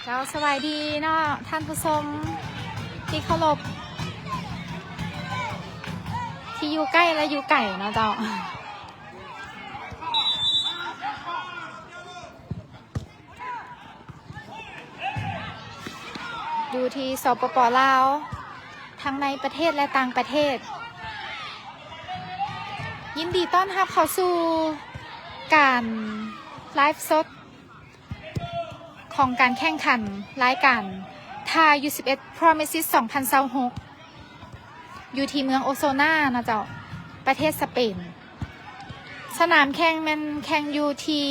ເຈົ້າ ສະບາຍດີເນາະ ທ່ານຜູ້ຊົມທີ່ເຄົາລົບ ທີ່ຢູ່ໃກ້ ແລະ ຢູ່ໄກເນາະເຈົ້າ. ຢູ່ທີ່ ສປປ ລາວ ທັງໃນປະເທດ ແລະ ຕ່າງປະເທດ ຍິນດີຕ້ອນຮັບເຂົ້າສູ່ການໄລຟ໌ສົດຂອງການແຂ່ງຂັນລາຍການ Thai ຢູ ສິບເອັດ Promises ສອງພັນຊາວຫົກ ຢູ່ທີ່ເມືອງໂອໂຊນາເນາະເຈົ້າ ປະເທດສະເປນ. ສະໜາມແຂ່ງແມ່ນແຂ່ງຢູ່ທີ່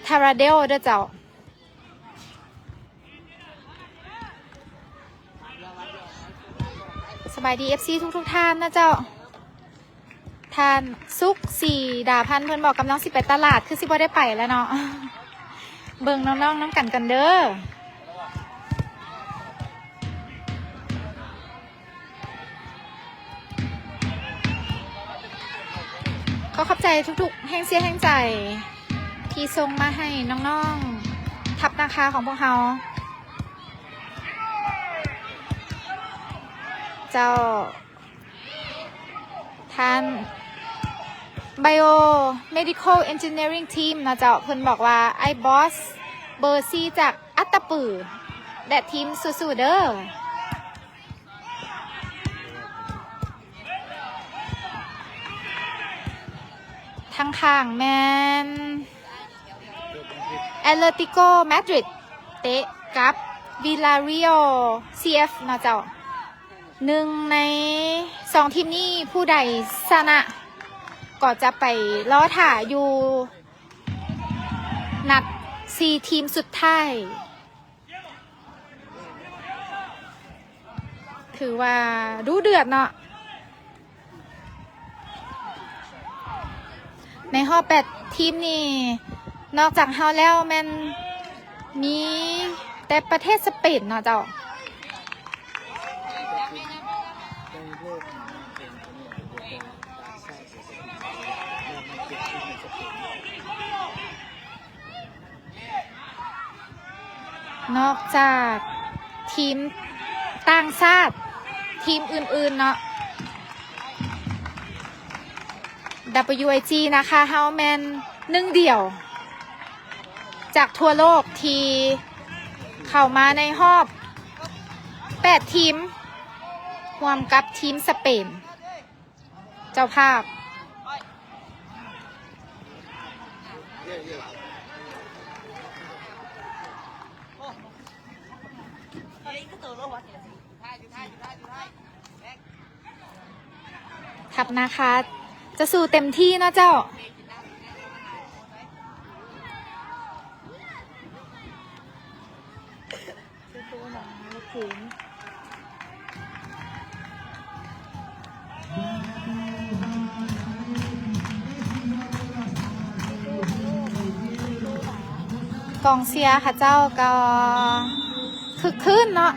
Taradell ເດີເຈົ້າ. ສະບາຍດີ ເອັຟຊີ ທຸກໆທ່ານນະເຈົ້າ. ທ່ານສຸກ ສີດາພັນ ເພິ່ນບອກກຳລັງຊິໄປຕະຫຼາດ ຄືຊິບໍ່ໄດ້ໄປແລ້ວເນາະ. ເບິ່ງນ້ອງໆນຳກັນກ່ອນເດີ. ຂໍຂອບໃຈທຸກໆແຮງເຊຍແຮງໃຈ ທີ່ສົ່ງມາໃຫ້ນ້ອງໆ ທັບນາຄາຂອງພວກເຮົາ. ເຈົ້າ ທ່ານ Biomedical Engineering Team ເນາະເຈົ້າ ເພິ່ນບອກວ່າ ອ້າຍບອສ ເບີສີ່ ຈາກອັດຕະປື ແລະ ທີມ ສູ້ໆເດີ. ທາງຂ້າງແມ່ນ Atletico Madrid ເຕະກັບ Villarreal C F ເນາະເຈົ້າ. ໜຶ່ງໃນສອງທີມນີ້ ຜູ້ໃດຊະນະ ກໍຈະໄປລໍຖ້າຢູ່ນັດສີ່ທີມສຸດທ້າຍ. ຖືວ່າດຸເດືອດເນາະ ໃນຮອບແປດທີມນີ້ ນອກຈາກເຮົາແລ້ວແມ່ນມີແຕ່ປະເທດສະເປນເນາະເຈົ້າ. ນອກຈາກທີມຕ່າງຊາດ ທີມອື່ນໆເນາະ WIG ນາຄາເຮົາແມ່ນໜຶ່ງດຽວຈາກທົ່ວໂລກທີ່ເຂົ້າມາໃນຮອບແປດທີມ ຮ່ວມກັບທີມສະເປນ ເຈົ້າພາບ. ທັບນາຄາຈະສູ້ເຕັມທີ່ເນາະເຈົ້າ. ກອງເຊຍເຂົາເຈົ້າກໍຄຶກຄື້ນເນາະ.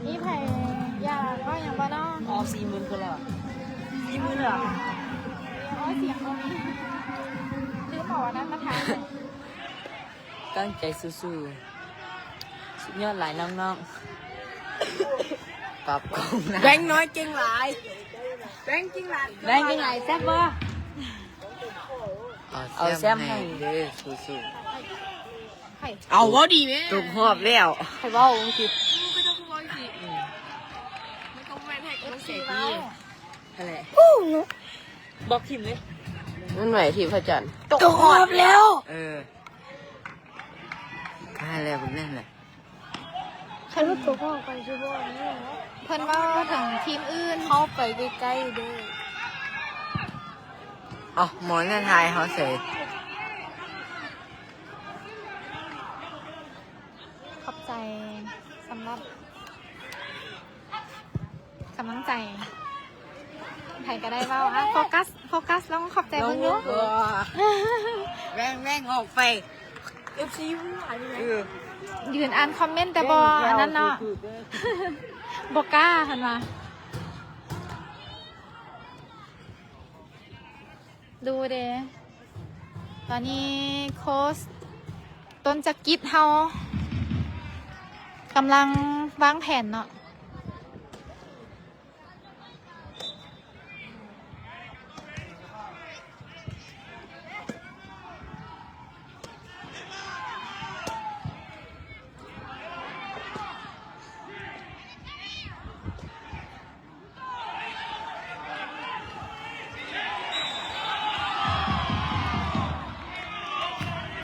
ມີໃຜຢາກເວົ້າຫຍັງບໍ່ເນາະ? ອໍ ສີ່ໝື່ນຄົນແລ້ວ ສີ່ໝື່ນເລີຍ ໂອ້ຍ ສຽງບໍ່ມີ ລືມເອົາອັນນັ້ນມາຖ່າຍ. ຕັ້ງໃຈສູ້ໆ ສຸດຍອດຫຼາຍນ້ອງໆ. ປັບກົງນະ ແບງນ້ອຍເກັ່ງຫຼາຍ ແບງເກັ່ງຫຼາຍ ແບງເກັ່ງຫຼາຍ ແຊບບໍ່? ເອົາແຊມໃຫ້ເດີ ສູ້ໆ. ເອົາ ເວົ້າດີແມ້ ຕົກຮອບແລ້ວ ໃຜເວົ້າເມື່ອກີ້? ຫັ້ນແຫຼະ ບອກທີມເລີຍ ມັນໃໝ່ທີມພະຈັນ ຕົກຮອບແລ້ວ. ເອີ ມາແລ້ວ ເບິ່ງນັ້ນແຫຼະ. ຄັນວ່າຕົກຮອບໄປຊິບໍ່ອັນນີ້ເນາະ ເພິ່ນເວົ້າເຖິງທີມອື່ນ ເຂົ້າໄປໃກ້ໆເດີ. ເອົ້າ ໝໍນັ້ນຖ່າຍເຮົາເສີຍ. ຂອບໃຈສຳລັບກຳລັງໃຈ. ໃຜກໍໄດ້ເວົ້າ ອ່ະ ໂຟກັສ ໂຟກັສ ລອງຂອບໃຈເບິ່ງດູ. ແວ່ງ ແວ່ງອອກໄປ ເອັຟຊີ ຫວາຍຢູ່ ເອີ ຢືນອ່ານຄອມເມັນແຕ່ບໍ່ອັນນັ້ນເນາະ ບໍ່ກ້າ ເພິ່ນວ່າ. ດູເດ ຕອນນີ້ໂຄຊຕົ້ນຈັກກິດເຮົາກຳລັງວາງແຜນເນາະ.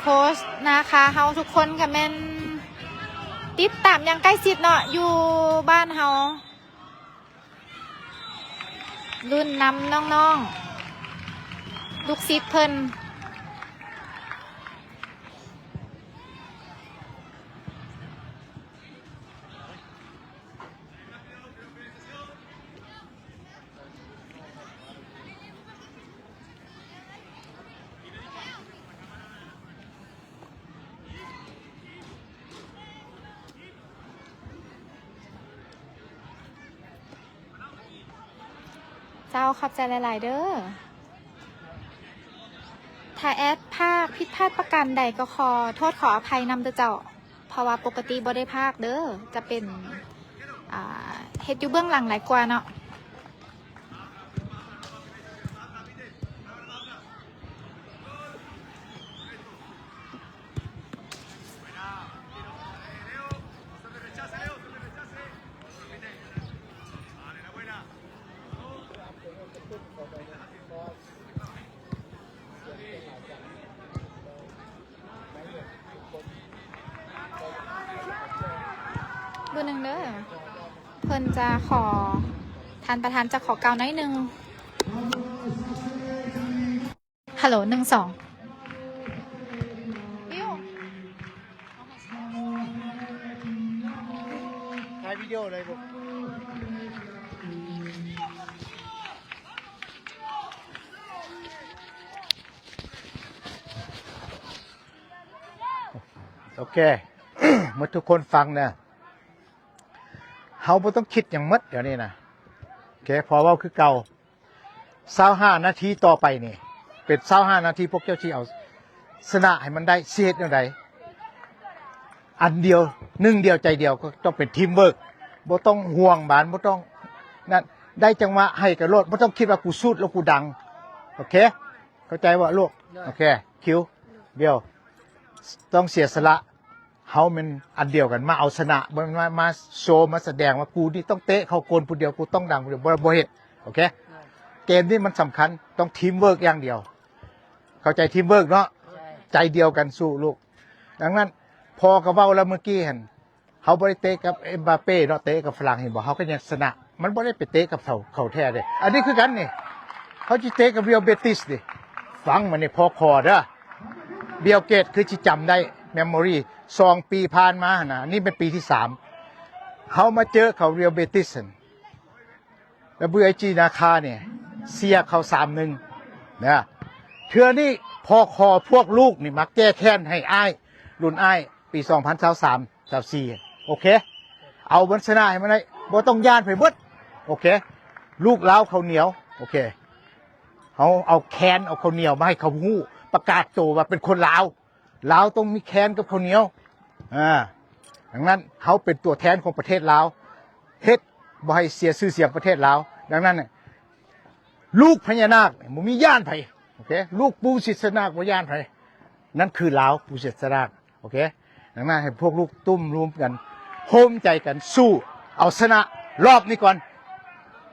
ໂຄຊນາຄາເຮົາທຸກຄົນກະແມ່ນຕິດຕາມຢ່າງໃກ້ຊິດເນາະ ຢູ່ບ້ານເຮົາ ລຸ້ນນຳນ້ອງໆ ລູກສິດເພິ່ນ. ເຈົ້າ ຂອບໃຈຫຼາຍໆເດີ. ຖ້າແອດພາກຜິດພາດປະການໃດກໍຂໍໂທດຂໍອະໄພນຳເດີເຈົ້າ. ເພາະວ່າປົກກະຕິບໍ່ໄດ້ພາກເດີ ຈະເປັນ ອ່າ ເຮັດຢູ່ເບື້ອງຫຼັງຫຼາຍກວ່າເນາະ. ເບີໜຶ່ງເດີ ເພິ່ນຈະຂໍ ທ່ານປະທານຈະຂໍກ່າວໜ້ອຍໜຶ່ງ. ຮັລໂຫຼ ໜຶ່ງ ສອງ ໂອເຄ ໝົດທຸກຄົນຟັງນະ ເຮົາບໍ່ຕ້ອງຄິດຫຍັງໝົດດຽວນີ້ນະ ໂອເຄ ພໍເວົ້າຄືເກົ່າ ຊາວຫ້ານາທີຕໍ່ໄປນີ້ ເປັນຊາວຫ້ານາທີ ພວກເຈົ້າຊິເອົາຊະນະໃຫ້ມັນໄດ້ ຊິເຮັດແນວໃດ? ອັນດຽວ ໜຶ່ງດຽວໃຈດຽວ ກໍຕ້ອງເປັນທີມເວີກ ບໍ່ຕ້ອງຫ່ວງບານ ບໍ່ຕ້ອງນັ້ນ ໄດ້ຈັງຫວະໃຫ້ກັນໂລດ ບໍ່ຕ້ອງຄິດວ່າກູຊູດແລ້ວກູດັງ ໂອເຄ ເຂົ້າໃຈບໍ່ລູກ? ໂອເຄ ຄິວ ດຽວ ຕ້ອງເສຍສະຫຼະ ເຮົາແມ່ນອັນດຽວກັນ ມາເອົາຊະນະ ມາ ມາ ມາໂຊ ມາສະແດງວ່າ ກູນີ້ຕ້ອງເຕະເຂົ້າໂກນຜູ້ດຽວ ກູຕ້ອງດັງຜູ້ດຽວ ບໍ່ ບໍ່ເຮັດ ໂອເຄ ເກມນີ້ມັນສຳຄັນ ຕ້ອງທີມເວີກຢ່າງດຽວ ເຂົ້າໃຈທີມເວີກເນາະ ໃຈດຽວກັນສູ້ລູກ. ດັ່ງນັ້ນ ພໍ່ກໍເວົ້າແລ້ວມື້ກີ້ຫັ້ນ ເຮົາບໍ່ໄດ້ເຕະກັບເອັມບາເປເນາະ ເຕະກັບຝຣັ່ງ ເຫັນບໍ່ ເຮົາກໍຍັງຊະນະ ມັນບໍ່ໄດ້ໄປເຕະກັບເຂົາ ເຂົາແທ້ເດ້. ອັນນີ້ຄືກັນນີ້ ເຮົາຊິເຕະກັບ Real Betis ນີ້ ຟັງມານີ້ ພໍຄໍເດີ ບິວເກດຄືຊິຈຳໄດ້ memory ສອງປີຜ່ານມາຫັ້ນນະ ອັນນີ້ເປັນປີທີສາມ ເຮົາມາເຈີເຂົາ Real Betis ຫັ້ນ ແລ້ວ ບີໄອຈີ ນາຄານີ້ ເສຍເຂົາ ສາມໜຶ່ງ ນະ ເທື່ອນີ້ ພໍຄໍພວກລູກນີ້ມາແກ້ແຄ້ນໃຫ້ອ້າຍ ລຸ້ນອ້າຍ ປີສອງພັນຊາວສາມ ຊາວສີ່ ໂອເຄ ເອົາມັນຊະນະໃຫ້ມັນໄດ້ ບໍ່ຕ້ອງຢ້ານໃຜໝົດ ໂອເຄ ລູກລາວເຂົ້າໜຽວ ໂອເຄ ເຮົາເອົາແຄນ ເອົາເຂົ້າໜຽວມາໃຫ້ເຂົາຮູ້ ປະກາດໂຕວ່າເປັນຄົນລາວ ລາວຕ້ອງມີແຄນກັບເຂົ້າໜຽວ ອາ ດັ່ງນັ້ນ ເຮົາເປັນຕົວແທນຂອງປະເທດລາວ ເຮັດບໍ່ໃຫ້ເສຍຊື່ສຽງປະເທດລາວ ດັ່ງນັ້ນ ລູກພະຍານາກບໍ່ມີຢ້ານໃຜ ໂອເຄ ລູກປູສິດຊະນາກບໍ່ຢ້ານໃຜ ນັ້ນຄືລາວປູສິດຊະນາກ ໂອເຄ ດັ່ງນັ້ນໃຫ້ພວກລູກຕຸ້ມລວມກັນ ໂຮມໃຈກັນສູ້ ເອົາຊະນະລອບນີ້ກ່ອນ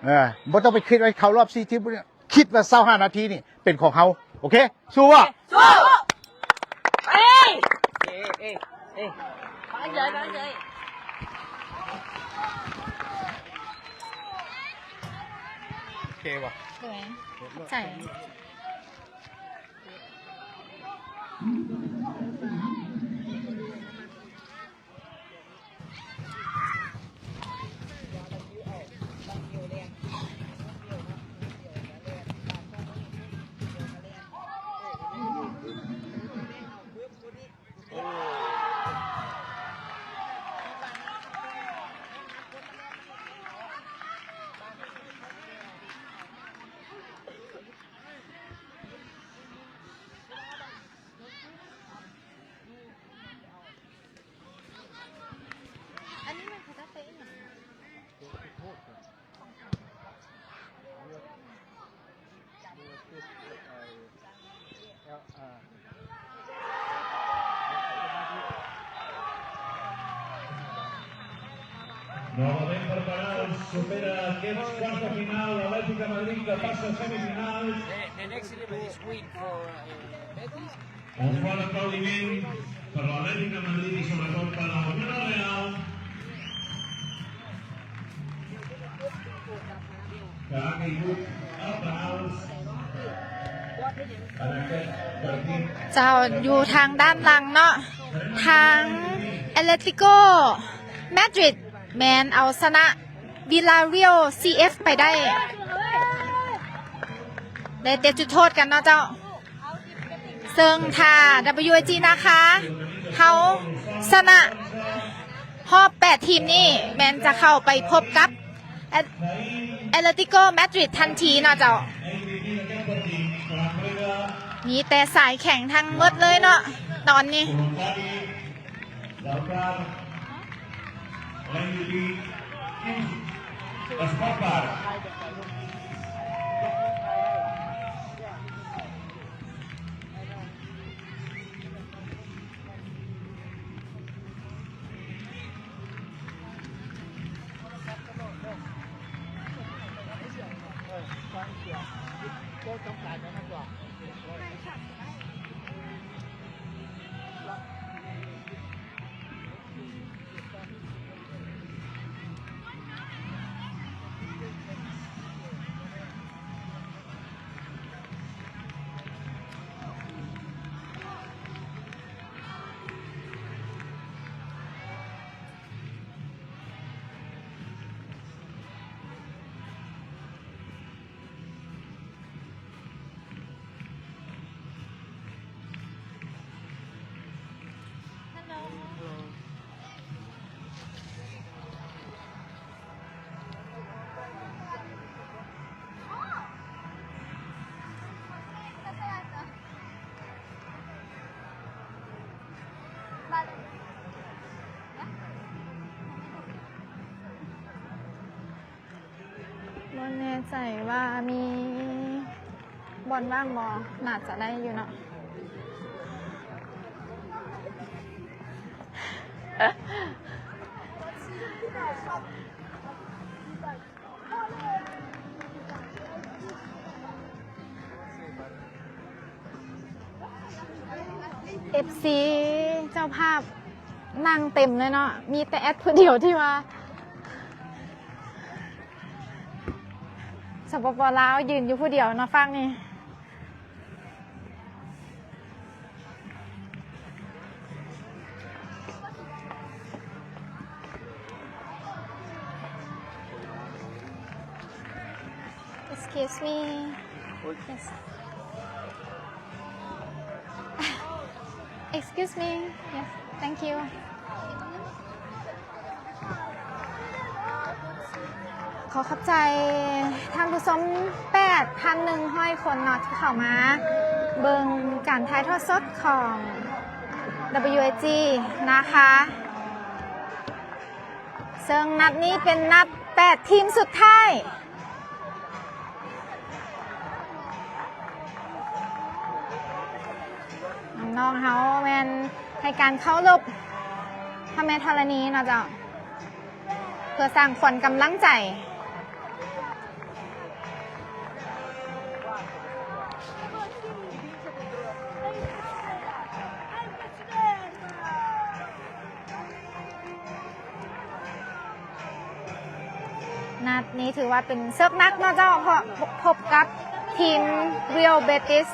ເອີ ບໍ່ຕ້ອງໄປຄິດວ່າເຂົ້າລອບສີ່ທີມ ຄິດວ່າຊາວຫ້ານາທີນີ້ເປັນຂອງເຮົາ ໂອເຄ ສູ້ບໍ່? ສູ້ ເອີຍ ເອີຍ ເອີຍ ໂອເຄບໍ່? ໂດຍ ໃສ່. Novament preparats, supera aquests quarts de final, l'Atlètica Madrid que passa a semifinals. The, the next level is win for, uh, Betis. Un fort aplaudiment per l'Atlètica Madrid i sobretot per al Villarreal, que ha caigut a penals en aquest partit. ເຈົ້າ ຢູ່ທາງດ້ານຫຼັງເນາະ ທາງ Atletico Madrid ແມ່ນເອົາຊະນະ Villarreal C F ໄປໄດ້ ໄດ້ເຕະຈຸດໂທດກັນເນາະເຈົ້າ. ເຊິ່ງຖ້າ WAG ນາຄາ ເຮົາຊະນະຮອບແປດທີມນີ້ ແມ່ນຈະເຂົ້າໄປພົບກັບ Atletico Madrid ທັນທີເນາະເຈົ້າ. ມີແຕ່ສາຍແຂງທັງໝົດເລີຍເນາະຕອນນີ້. Vale. ບໍ່ແນ່ໃຈວ່າມີບ່ອນວ່າງບໍ່? ໜ້າຈະໄດ້ຢູ່ເນາະ. ເອັຟຊີເຈົ້າພາບນັ່ງເຕັມເລີຍເນາະ, ມີແຕ່ແອັດຜູ້ດຽວທີ່ວ່າ ສປປ ລາວ ຢືນຢູ່ຜູ້ດຽວເນາະ ຝັ່ງນີ້. Excuse me. Yes. Excuse me. Yes. Thank you. ຂໍຂອບໃຈທ່ານຜູ້ຊົມແປດພັນໜຶ່ງຮ້ອຍຄົນເນາະ ທີ່ເຂົ້າມາເບິ່ງການຖ່າຍທອດສົດຂອງ WAG ນາຄາ, ເຊິ່ງນັດນີ້ເປັນນັດແປດທີມສຸດທ້າຍ. ນ້ອງໆເຮົາແມ່ນໃຫ້ການເຄົາລົບພະແມ່ທໍລະນີເນາະເຈົ້າ ເພື່ອສ້າງຂວັນກຳລັງໃຈ. ນັດນີ້ຖືວ່າເປັນເສິກໜັກເນາະເຈົ້າ ເພາະພົບກັບທີມ Real Betis.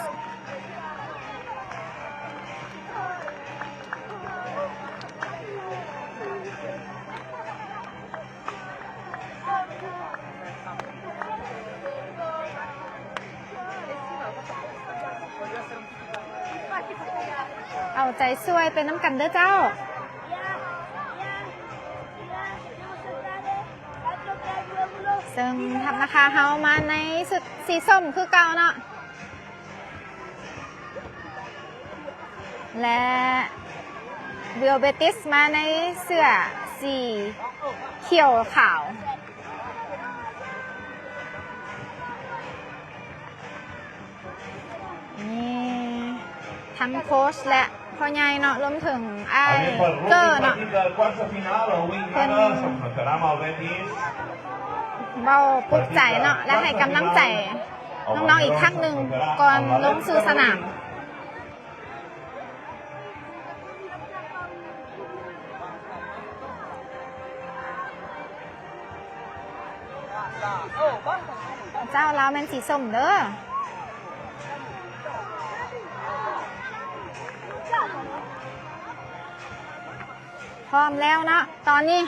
ເອົາໃຈຊ່ວຍໄປນຳກັນເດີເຈົ້າ. ເຊິ່ງທັບນາຄາເຮົາມາໃນຊຸດສີສົ້ມຄືເກົ່າເນາະ ແລະ Real Betis ມາໃນເສື້ອສີຂຽວຂາວ. ນີ້ທັງໂຄຊ ແລະ ພໍ່ໃຫຍ່ເນາະ ລວມເຖິງອ້າຍເກີ້ເນາະ ເພິ່ນເວົ້າປຸກໃຈເນາະ ແລະ ໃຫ້ກຳລັງໃຈນ້ອງໆອີກຄັ້ງໜຶ່ງ ກ່ອນລົງສູ່ສະໜາມ. ເຈົ້າ ລາວແມ່ນສີສົ້ມເດີ້. ພ້ອມແລ້ວເນາະ ຕອນນີ້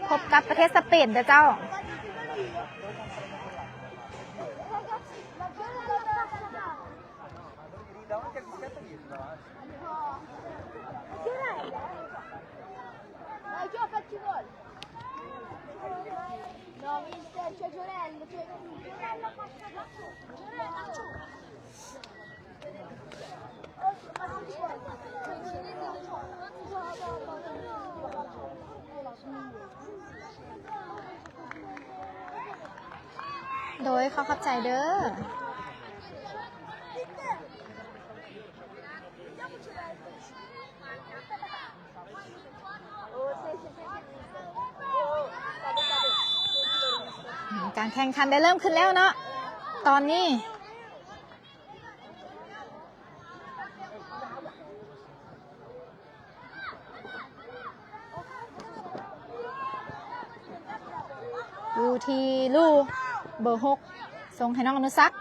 ພົບກັບປະເທດສະເປນເດີ້ເຈົ້າ. Doi, ຂໍຂອບໃຈເດີ້. ການແຂ່ງຂັນໄດ້ເລີ່ມຂຶ້ນແລ້ວເນາະ ຕອນນີ້ ຢູ່ທີ່ລູ ເບີຫົກ ສົ່ງໃຫ້ນ້ອງອະນຸສັກ.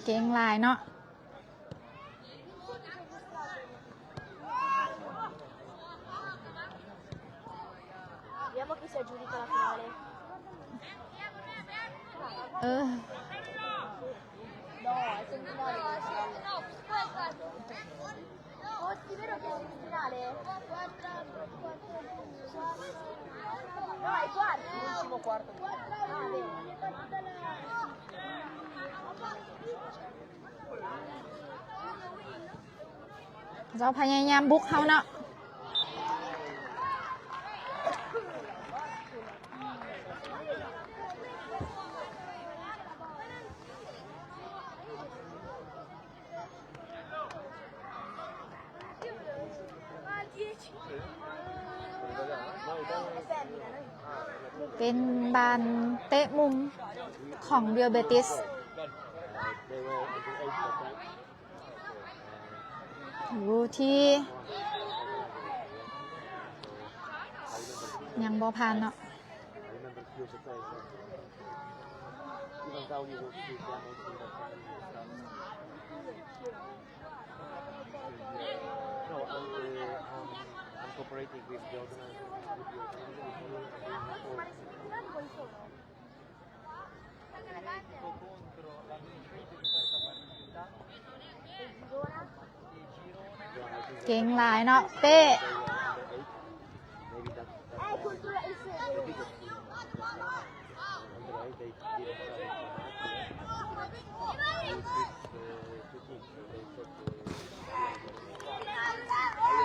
ເກັ່ງຫຼາຍເນາະ. Vediamo chi si aggiudica la finale. ເອີ. No, è semifinale. Tutti, vero che è semifinale? No, ai quarti. Ultimo quarto. Ah, vero. ເຈົ້າພະຍາຍາມບຸກເຮົາເນາະ. ເປັນບານເຕະມຸມຂອງ Real Betis. ຢູ່ທີ່ ຍັງບໍ່ຜ່ານເນາະ. No, I'm, uh, um, I'm cooperating with the organizers, with the organizers. ເກັ່ງຫຼາຍເນາະ ເປ້.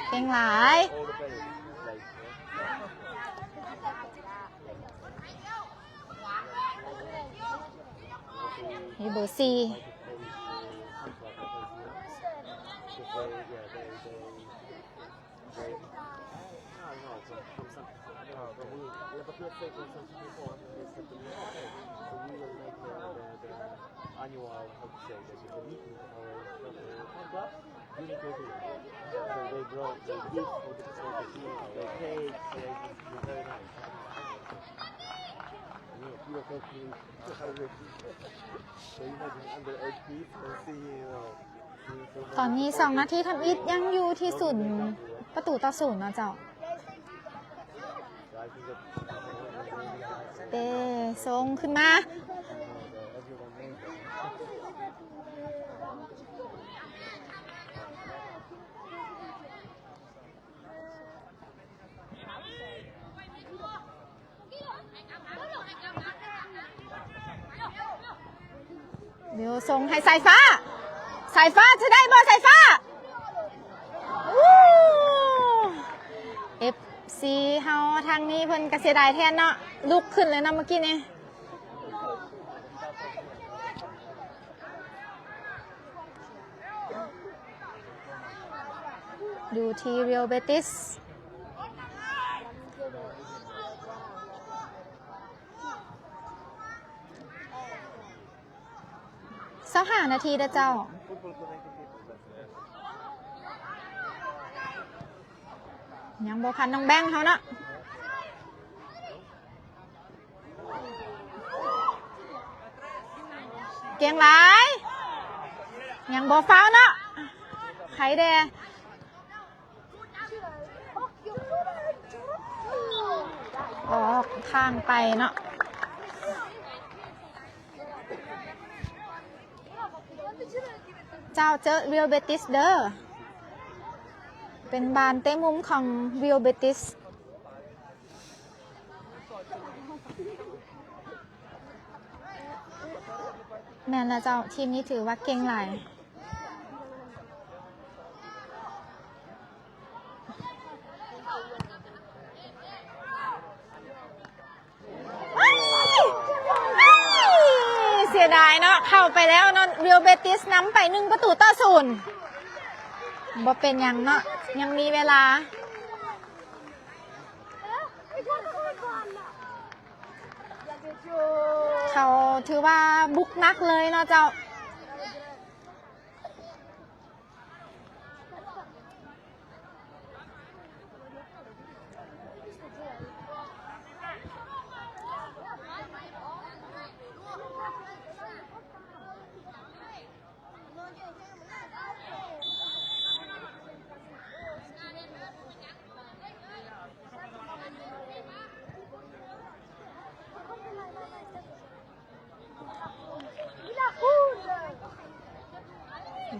ເກັ່ງຫຼາຍ. ນີ້ເບີສີ່. Annual, how to say, the meeting of our club. So they brought the gift for the, for the team, the cakes, and it's very nice. You know, people thank me. So imagine underage kids and see, you know, seeing so many. ຕອນນີ້ສອງນາທີທຳອິດ ຍັງຢູ່ທີ່ສູນປະຕູຕໍ່ສູນເນາະເຈົ້າ. ເຕະສົ່ງຂຶ້ນມາ. ດຽວສົ່ງໃຫ້ສາຍຟ້າ. ສາຍຟ້າ ຈະໄດ້ບໍ່ສາຍຟ້າ? ອູ້ ເອັຟຊີເຮົາທາງນີ້ເພິ່ນກະເສຍດາຍແທນເນາະ ລຸກຂຶ້ນເລີຍນຳເມື່ອກີ້ນີ້. ຢູ່ທີ່ Real Betis ຊາວຫ້ານາທີເດີເຈົ້າ. ຍັງບໍ່ທັນນ້ອງແບງເຮົາເນາະ. ເກັ່ງຫຼາຍ. ຍັງບໍ່ຟາວເນາະ. ໃຜແດ່? ອອກທາງໄປເນາະ. ເຈົ້າ ເຈີ Real Betis ເດີ. ເປັນບານເຕະມຸມຂອງ Real Betis. ແມ່ນລະເຈົ້າ, ທີມນີ້ຖືວ່າເກັ່ງຫຼາຍ. ເສຍດາຍເນາະ, ເຂົ້າໄປແລ້ວເນາະ. Real Betis ນຳໄປໜຶ່ງປະຕູຕໍ່ສູນ. ບໍ່ເປັນຫຍັງເນາະ, ຍັງມີເວລາ. ເຂົາຖືວ່າບຸກໜັກເລີຍເນາະເຈົ້າ.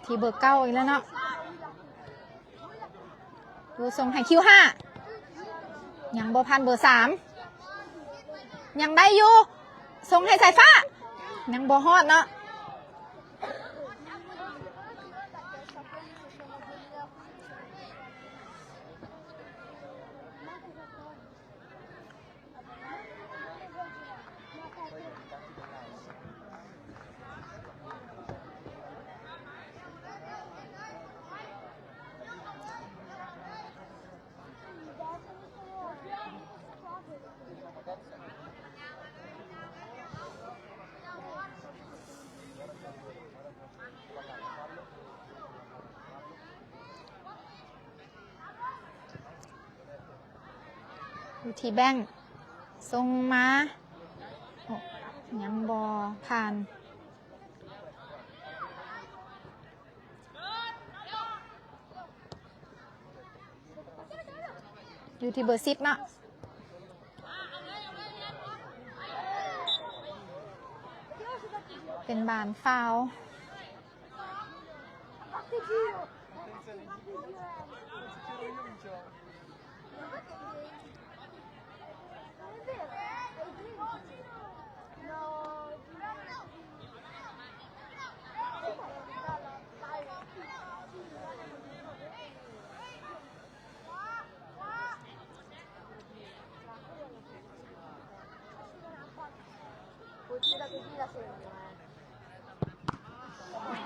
ທີ່ເບີເກົ້າອີກແລ້ວເນາະ. ຢູ່ສົ່ງໃຫ້ຄິວຫ້າ ຍັງບໍ່ຜ່ານເບີສາມ ຍັງໄດ້ຢູ່ ສົ່ງໃຫ້ສາຍຟ້າ ຍັງບໍ່ຮອດເນາະ. ຢູ່ທີ່ແບງ ສົ່ງມາ ໂອ້ ຍັງບໍ່ຜ່ານ. ຢູ່ທີ່ເບີສິບເນາະ ເປັນບານຟາວ.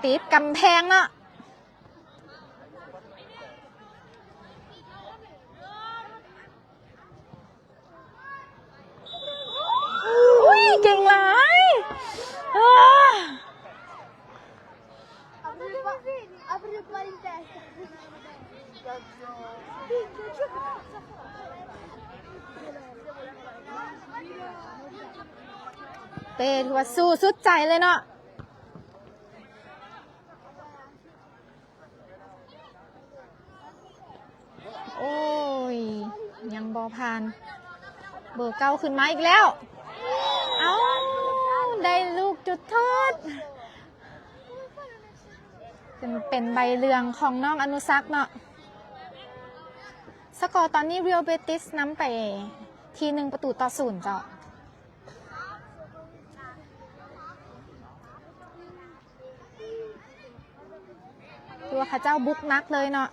ຕິດກຳແພງເນາະ. ອຸ້ຍ ເກັ່ງຫຼາຍ ເອີ. ເຕະຖືວ່າສູ້ສຸດໃຈເລີຍເນາະ. ໂອ້ຍ ຍັງບໍ່ຜ່ານ ເບີເກົ້າຂຶ້ນມາອີກແລ້ວ. ເອົ້າ ໄດ້ລູກຈຸດໂທດ ເປັນ ເປັນໃບເຫຼືອງຂອງນ້ອງອະນຸສັກເນາະ. ສະກໍຕອນນີ້ Real Betis ນຳໄປທີ່ໜຶ່ງປະຕູຕໍ່ສູນເຈົ້າ. ຄືວ່າເຂົາເຈົ້າບຸກໜັກເລີຍເນາະ.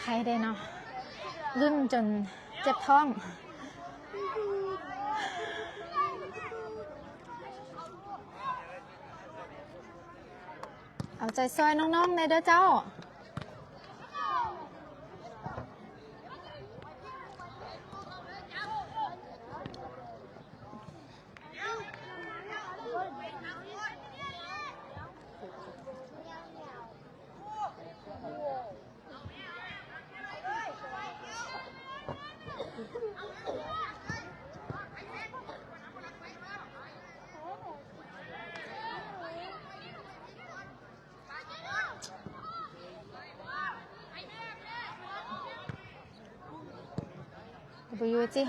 ໄຄເດ້ເນາະ ລຸ້ນຈົນເຈັບທ້ອງ. ເອົາໃຈຊ່ອຍນ້ອງໆແດ່ເດີເຈົ້າ.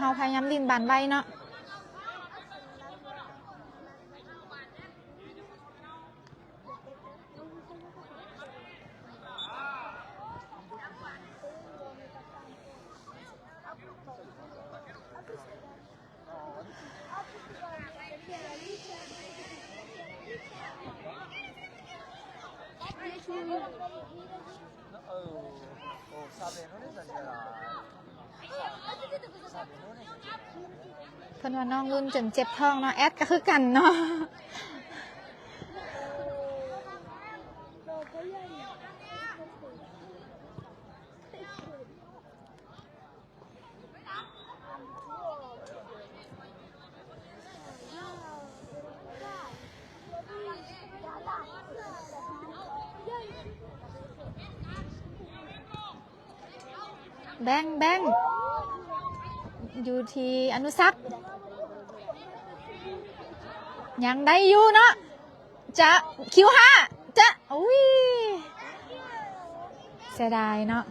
ເຮົາພະຍາຍາມຫຼິ້ນບານໄວເນາະ. ເພິ່ນວ່ານ້ອງລຸ້ນຈົນເຈັບທ້ອງເນາະ ແອດກໍຄືກັນເນາະ. ແບັງ ແບັງ ຢູ່ທີ່ອະນຸສັກ ຍັງໄດ້ຢູ່ເນາະ. ຈະ ຄິວຫ້າ ຈະ ອຸ້ຍ ເສຍດາຍເນາະ.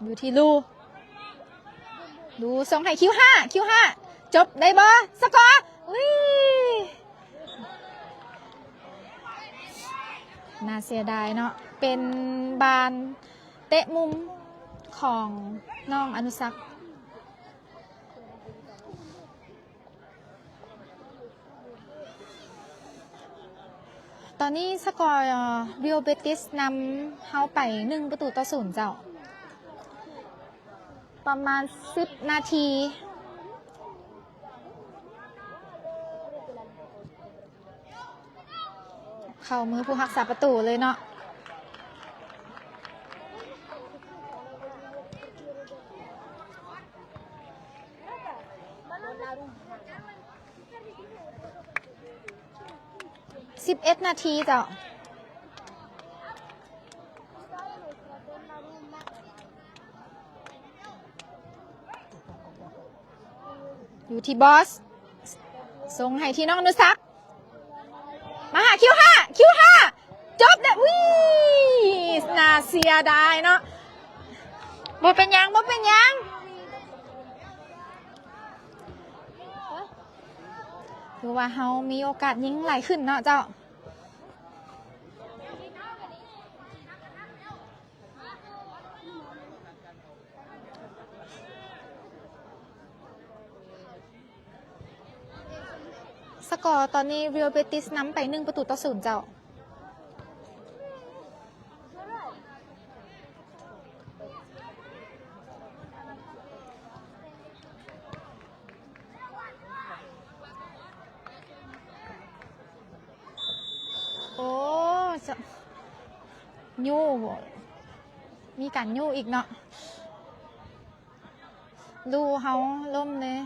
ຢູ່ທີ່ລູ ລູສົ່ງໃຫ້ຄິວຫ້າ ຄິວຫ້າ ຈົບໄດ້ບໍ່? ສະກໍ ອຸ້ຍ ໜ້າເສຍດາຍເນາະ ເປັນບານເຕະມຸມຂອງນ້ອງອະນຸສັກ. ຕອນນີ້ສະກໍ Real Betis ນຳເຮົາໄປໜຶ່ງປະຕູຕໍ່ສູນເຈົ້າ. ປະມານສິບນາທີ ເຂົ້າມືຜູ້ຮັກສາປະຕູເລີຍເນາະ. ສິບເອັດນາທີເຈົ້າ. ຢູ່ທີ່ບອສ ສົ່ງໃຫ້ທີ່ນ້ອງອະນຸສັກ ມາຫາຄິວຫ້າ ຄິວຫ້າ ຈົບແລ້ວ. ອຸ້ຍ ໜ້າເສຍດາຍເນາະ. ບໍ່ເປັນຫຍັງ ບໍ່ເປັນຫຍັງ. ຄືວ່າເຮົາມີໂອກາດຍິງຫຼາຍຂຶ້ນເນາະເຈົ້າ. ສະກໍຕອນນີ້ Real Betis ນຳໄປໜຶ່ງປະຕູຕໍ່ສູນເຈົ້າ. ໂອ້ ສະ ຍູ້ ມີການຍູ້ອີກເນາະ. ລູເຮົາລົ້ມເລີຍ.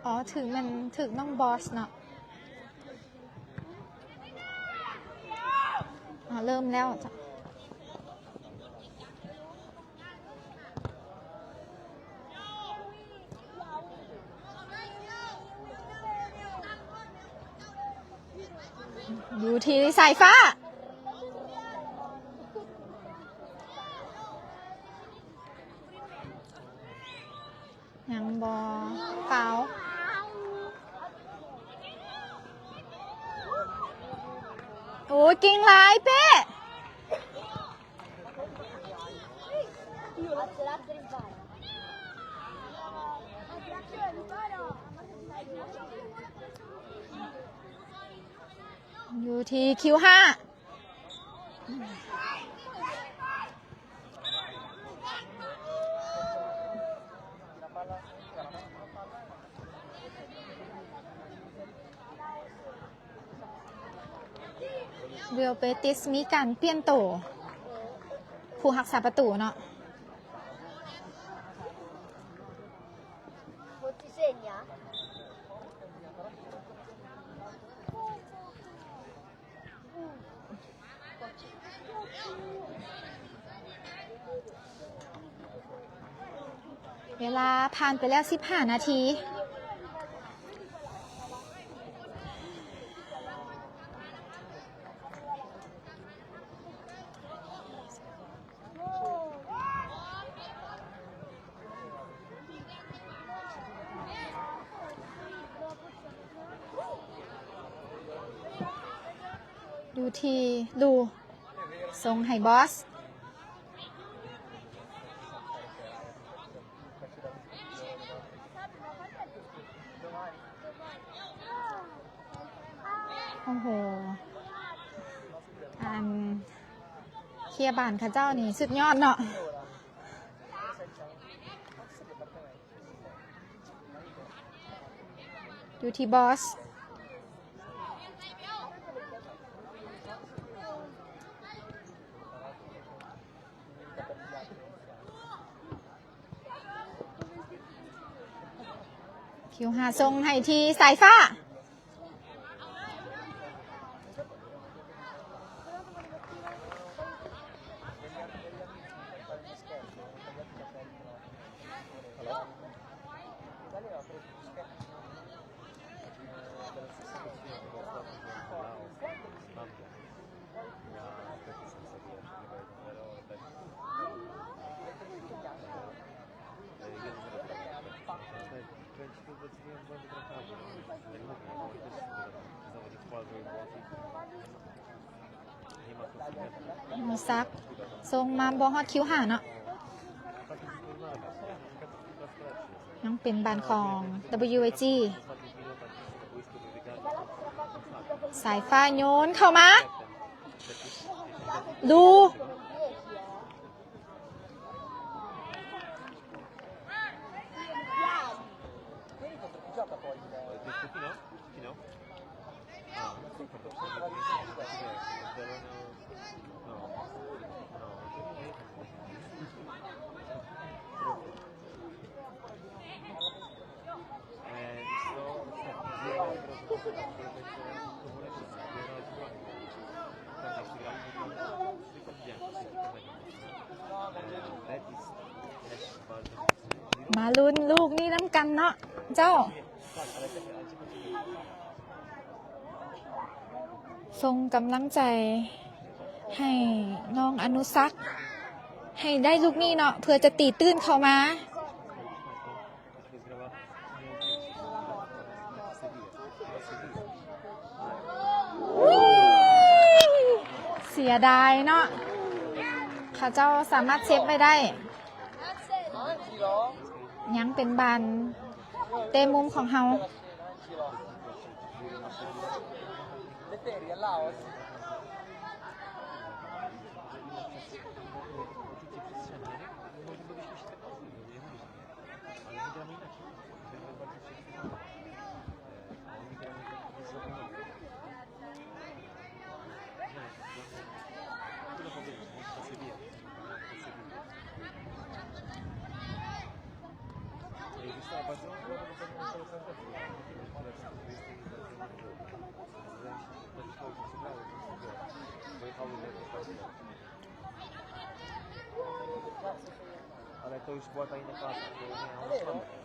ອໍ ຖືກ ແມ່ນຖືກນ້ອງບອສເນາະ. ເລີ່ມແລ້ວ ຢູ່ທີ່ສາຍຟ້າ ຍັງບໍ່ຟາວ ໂອ້ຍ ເກັ່ງຫຼາຍເປ້ ຢູ່ທີ່ຄິວຫ້າ ເວລເບຕິສ ມີການປ່ຽນໂຕ ຜູ້ຮັກສາປະຕູເນາະ. ເວລາຜ່ານໄປແລ້ວສິບຫ້ານາທີ. ຢູ່ທີ່ລູ ສົ່ງໃຫ້ບອສ ໂອ້ໂຫ ອັນ ເຄຍບານເຂົາເຈົ້ານີ້ສຸດຍອດເນາະ. ຢູ່ທີ່ບອສ ຄິວຫ້າສົ່ງໃຫ້ທີ່ສາຍຟ້າ. ອະນຸສັກ ສົ່ງມາບໍ່ຮອດຄິວຫ້າເນາະ ຍັງເປັນບານຂອງ WAG ສາຍຟ້າໂຍນເຂົ້າມາ ລູ ມາລຸ້ນລູກນີ້ນຳກັນເນາະເຈົ້າ. ສົ່ງກຳລັງໃຈໃຫ້ນ້ອງອະນຸສັກ ໃຫ້ໄດ້ລູກນີ້ເນາະ ເພື່ອຈະຕີຕື້ນເຂົ້າມາ. ເສຍດາຍເນາະ ເຂົາເຈົ້າສາມາດເຊບໄວ້ໄດ້. ຍັງເປັນບານເຕະມຸມຂອງເຮົາ.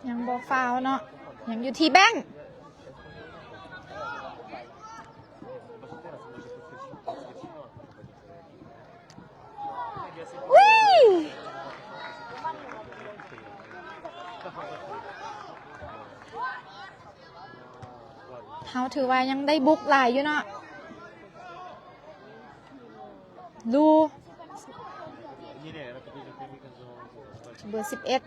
ຍັງບໍ່ຟາວເນາະ ຍັງຢູ່ທີ່ແບງ. ອຸ້ຍ ເຮົາຖືວ່າຍັງໄດ້ບຸກຫຼາຍຢູ່ເນາະ. ລູ ເບີສິບເອັດ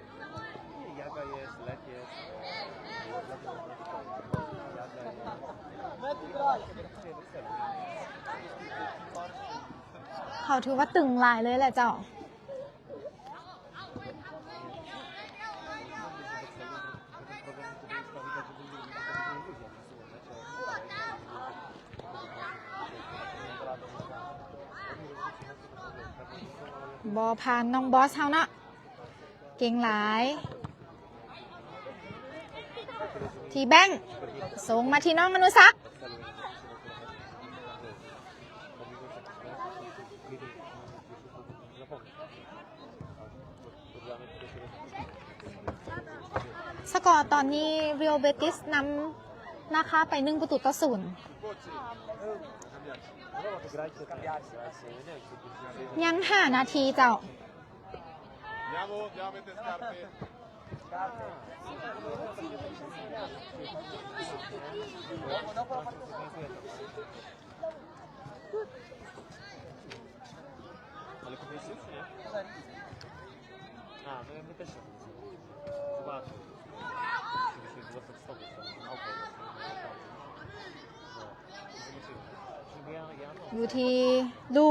ເຂົາຖືວ່າຕຶງຫຼາຍເລີຍແຫຼະເຈົ້າ. ບໍ່ຜ່ານນ້ອງບອສເຮົາເນາະ ເກັ່ງຫຼາຍ ທີ່ແບງ ສົ່ງມາທີ່ນ້ອງອະນຸສັກ. ສະກໍຕອນນີ້ Real Betis ນຳລາຄາໄປໜຶ່ງປະຕູຕໍ່ສູນ ຍັງຫ້ານາທີເຈົ້າ. Ma le conosci? Ah, me, me piace. Guarda. ຢູ່ທີ່ລູ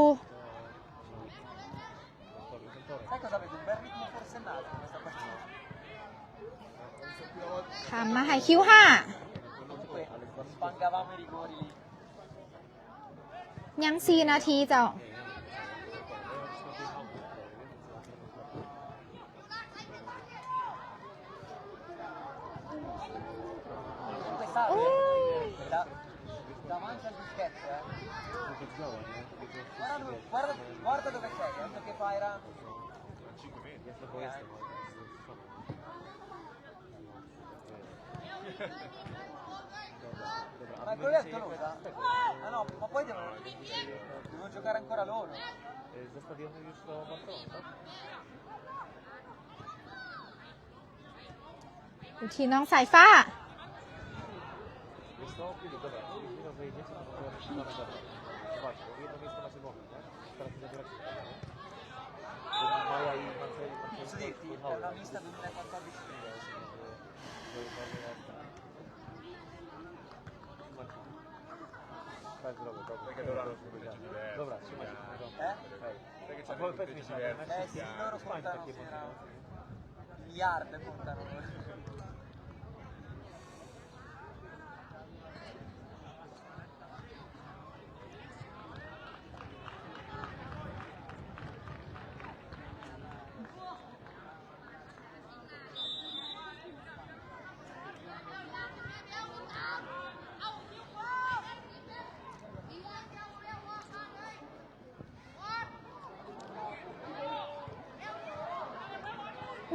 Sai cosa vedo? Un bel ritmo forsennato in questa partita. ຂ້າມມາໃຫ້ຄິວຫ້າ Spangavamo i rigori lì. ຍັງສີ່ນາທີເຈົ້າ. ໂອ້ຍ Davanti al dischetto, eh. Guarda dove, guarda, guarda dove sei, eh, perché fa era Ma quello è Tolosa? Ah no, ma poi devono, devono giocare ancora loro. Ti non sai fa. Posso dirti, è una vista duemilaquattordici. Eh? Eh sì, loro contano, c'era miliardi contano.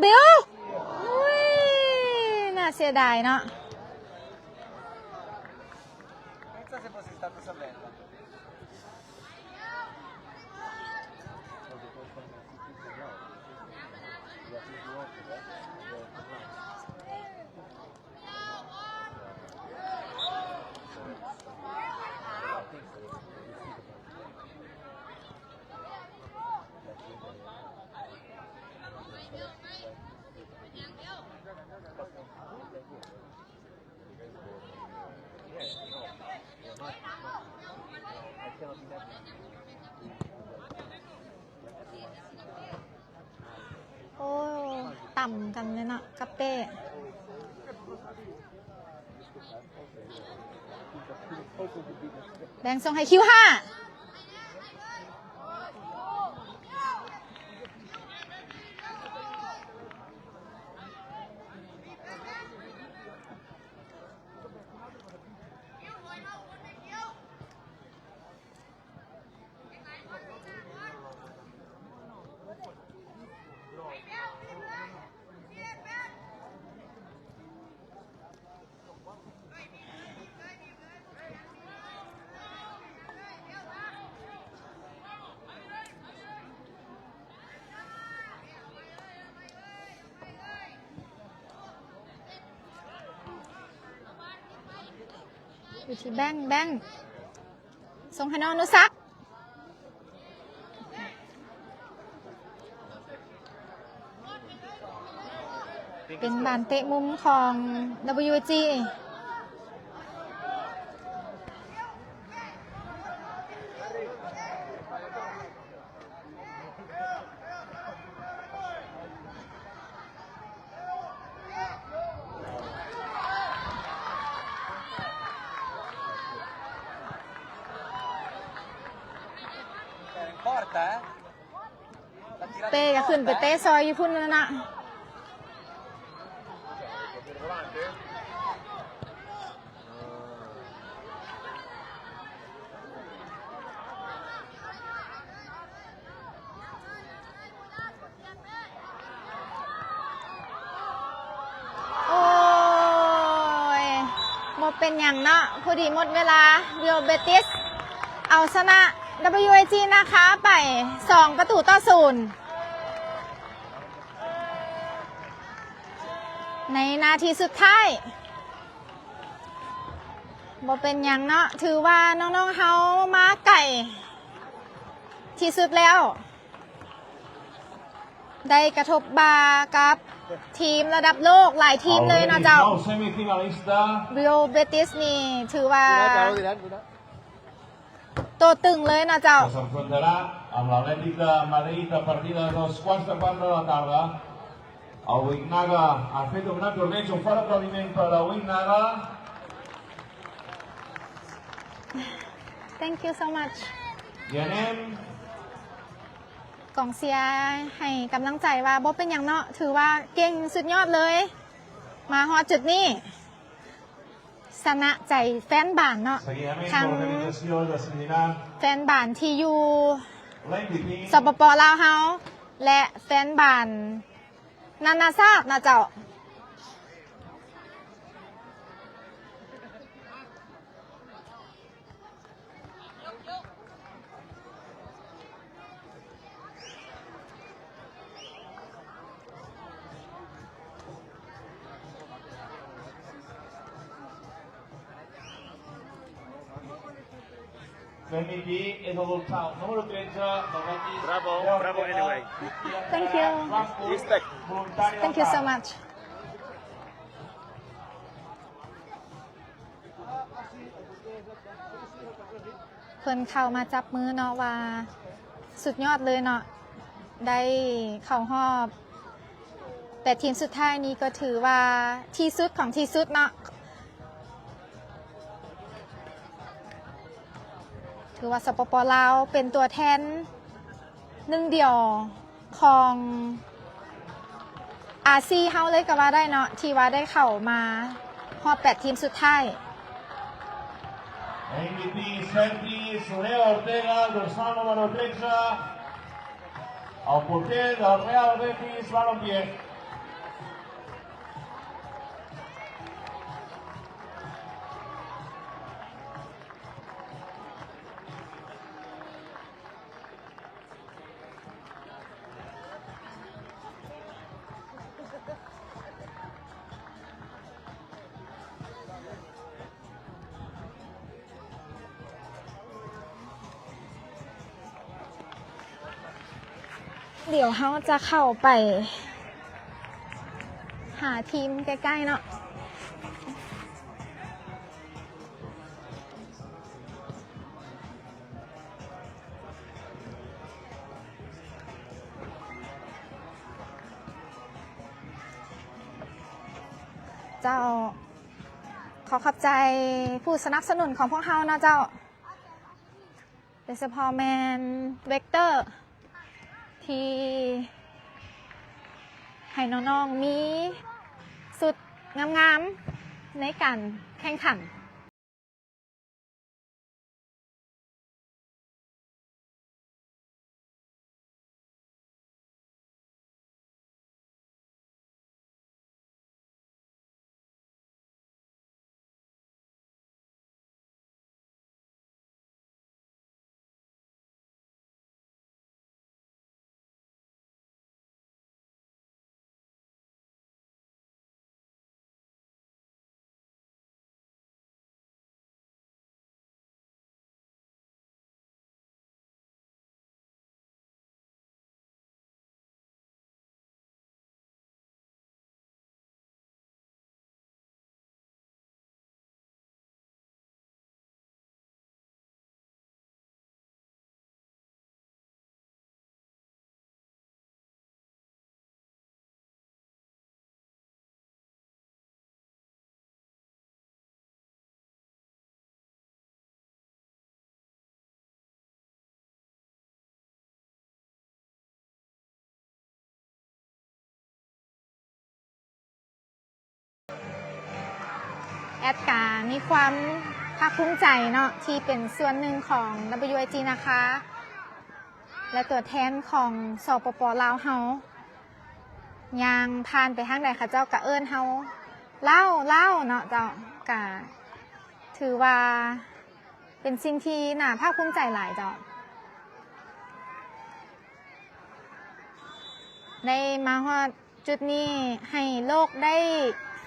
Bill! ອຸ້ຍ ໜ້າເສຍດາຍເນາະ. Pensa se fosse stato Sabella. Ôi, tắm cắn lên ạ, cà phê. ແບ່ງສົ່ງໃຫ້ຄິວຫ້າ. ຢູ່ທີ່ແບງ ແບງ ສົ່ງໃຫ້ນ້ອງອະນຸສັກ. ເປັນບານເຕະມຸມຂອງ WAG. Porta, eh? ເປ້ກໍຂຶ້ນໄປເຕະຊອຍຢູ່ພຸ້ນນັ້ນນະ. ໂອ້ຍ ບໍ່ເປັນຫຍັງເນາະ, ພໍດີໝົດເວລາ. ເຣອັລເບຕິສເອົາຊະນະ WAG ນາຄາໄປ ສອງປະຕູຕໍ່ສູນ ໃນນາທີສຸດທ້າຍ. ບໍ່ເປັນຫຍັງເນາະ, ຖືວ່ານ້ອງໆເຮົາມາໄກທີ່ສຸດແລ້ວ. ໄດ້ກະທົບບ່າກັບທີມລະດັບໂລກຫຼາຍທີມເລີຍເນາະເຈົ້າ. ເຣອັລເບຕິສນີ້ຖືວ່າໂຕຕຶງເລີຍເນາະເຈົ້າ. S'enfrontarà amb l'Atletica Madrid a partir de les quarts de final de la tarda. El Wignaga ha fet un gran torneig, un fort aplaudiment per a Wignaga. Thank you so much. I anem. ກອງເຊຍໃຫ້ກຳລັງໃຈວ່າບໍ່ເປັນຫຍັງເນາະ, ຖືວ່າເກັ່ງສຸດຍອດເລີຍ. ມາຮອດຈຸດນີ້ ຊະນະໃຈແຟນບານເນາະ, ທັງແຟນບານທີ່ຢູ່ ສປປ ລາວເຮົາ ແລະ ແຟນບານນານາຊາດນະເຈົ້າ. ເປັນທີ່ດີ Bravo, bravo anyway. Thank you. Respect. Thank you so much. ເພິ່ນເຂົ້າມາຈັບມືເນາະ ວ່າສຸດຍອດເລີຍເນາະ, ໄດ້ເຂົ້າຮອບແປດທີມສຸດທ້າຍນີ້ ກໍຖືວ່າທີ່ສຸດຂອງທີ່ສຸດເນາະ. ຖືວ່າ ສປປ ລາວ ເປັນຕົວແທນໜຶ່ງດຽວຂອງອາຊີເຮົາເລີຍກໍວ່າໄດ້ເນາະ, ທີ່ວ່າໄດ້ເຂົ້າມາຮອບແປດທີມສຸດທ້າຍ. Em B T, Sergi Soreo Ortega, dorsal número tretze, el porter del Real Betis Balompié. ດຽວເຮົາຈະເຂົ້າໄປຫາທີມໃກ້ໆເນາະ. ເຈົ້າ ຂໍຂອບໃຈຜູ້ສະໜັບສະໜູນຂອງພວກເຮົາເນາະເຈົ້າ, ໂດຍສະເພາະແມ່ນເວັກເຕີ ທີ່ໃຫ້ນ້ອງໆມີຊຸດງາມໆໃນການແຂ່ງຂັນ. ແອດກະມີຄວາມພາກພູມໃຈເນາະ ທີ່ເປັນສ່ວນໜຶ່ງຂອງ WIG ນາຄາ ແລະ ຕົວແທນຂອງ ສປປ ລາວເຮົາ ຍ່າງຜ່ານໄປທາງໃດ ເຂົາເຈົ້າກະເອີ້ນເຮົາ ລາວ ລາວ ເນາະເຈົ້າ. ກະຖືວ່າເປັນສິ່ງທີ່ໜ້າພາກພູມໃຈຫຼາຍເຈົ້າ ໄດ້ມາຮອດ ຈຸດນີ້ໃຫ້ໂລກໄດ້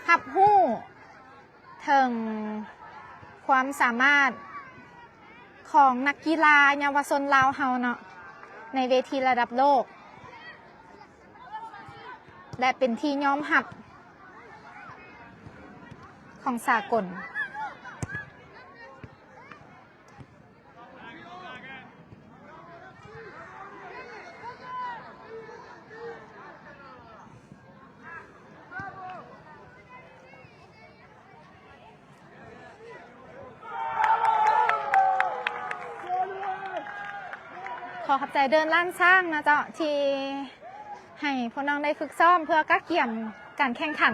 ຮັບຮູ້ເຖິງຄວາມສາມາດຂອງນັກກິລາເຍົາວະຊົນລາວເຮົາເນາະ ໃນເວທີລະດັບໂລກ ແລະ ເປັນທີ່ຍອມຮັບຂອງສາກົນ. ຂໍຂອບໃຈເດີ່ນລ້ານຊ້າງນະເຈົ້າ ທີ່ໃຫ້ພວກນ້ອງໄດ້ຝຶກຊ້ອມເພື່ອກະກຽມການແຂ່ງຂັນ.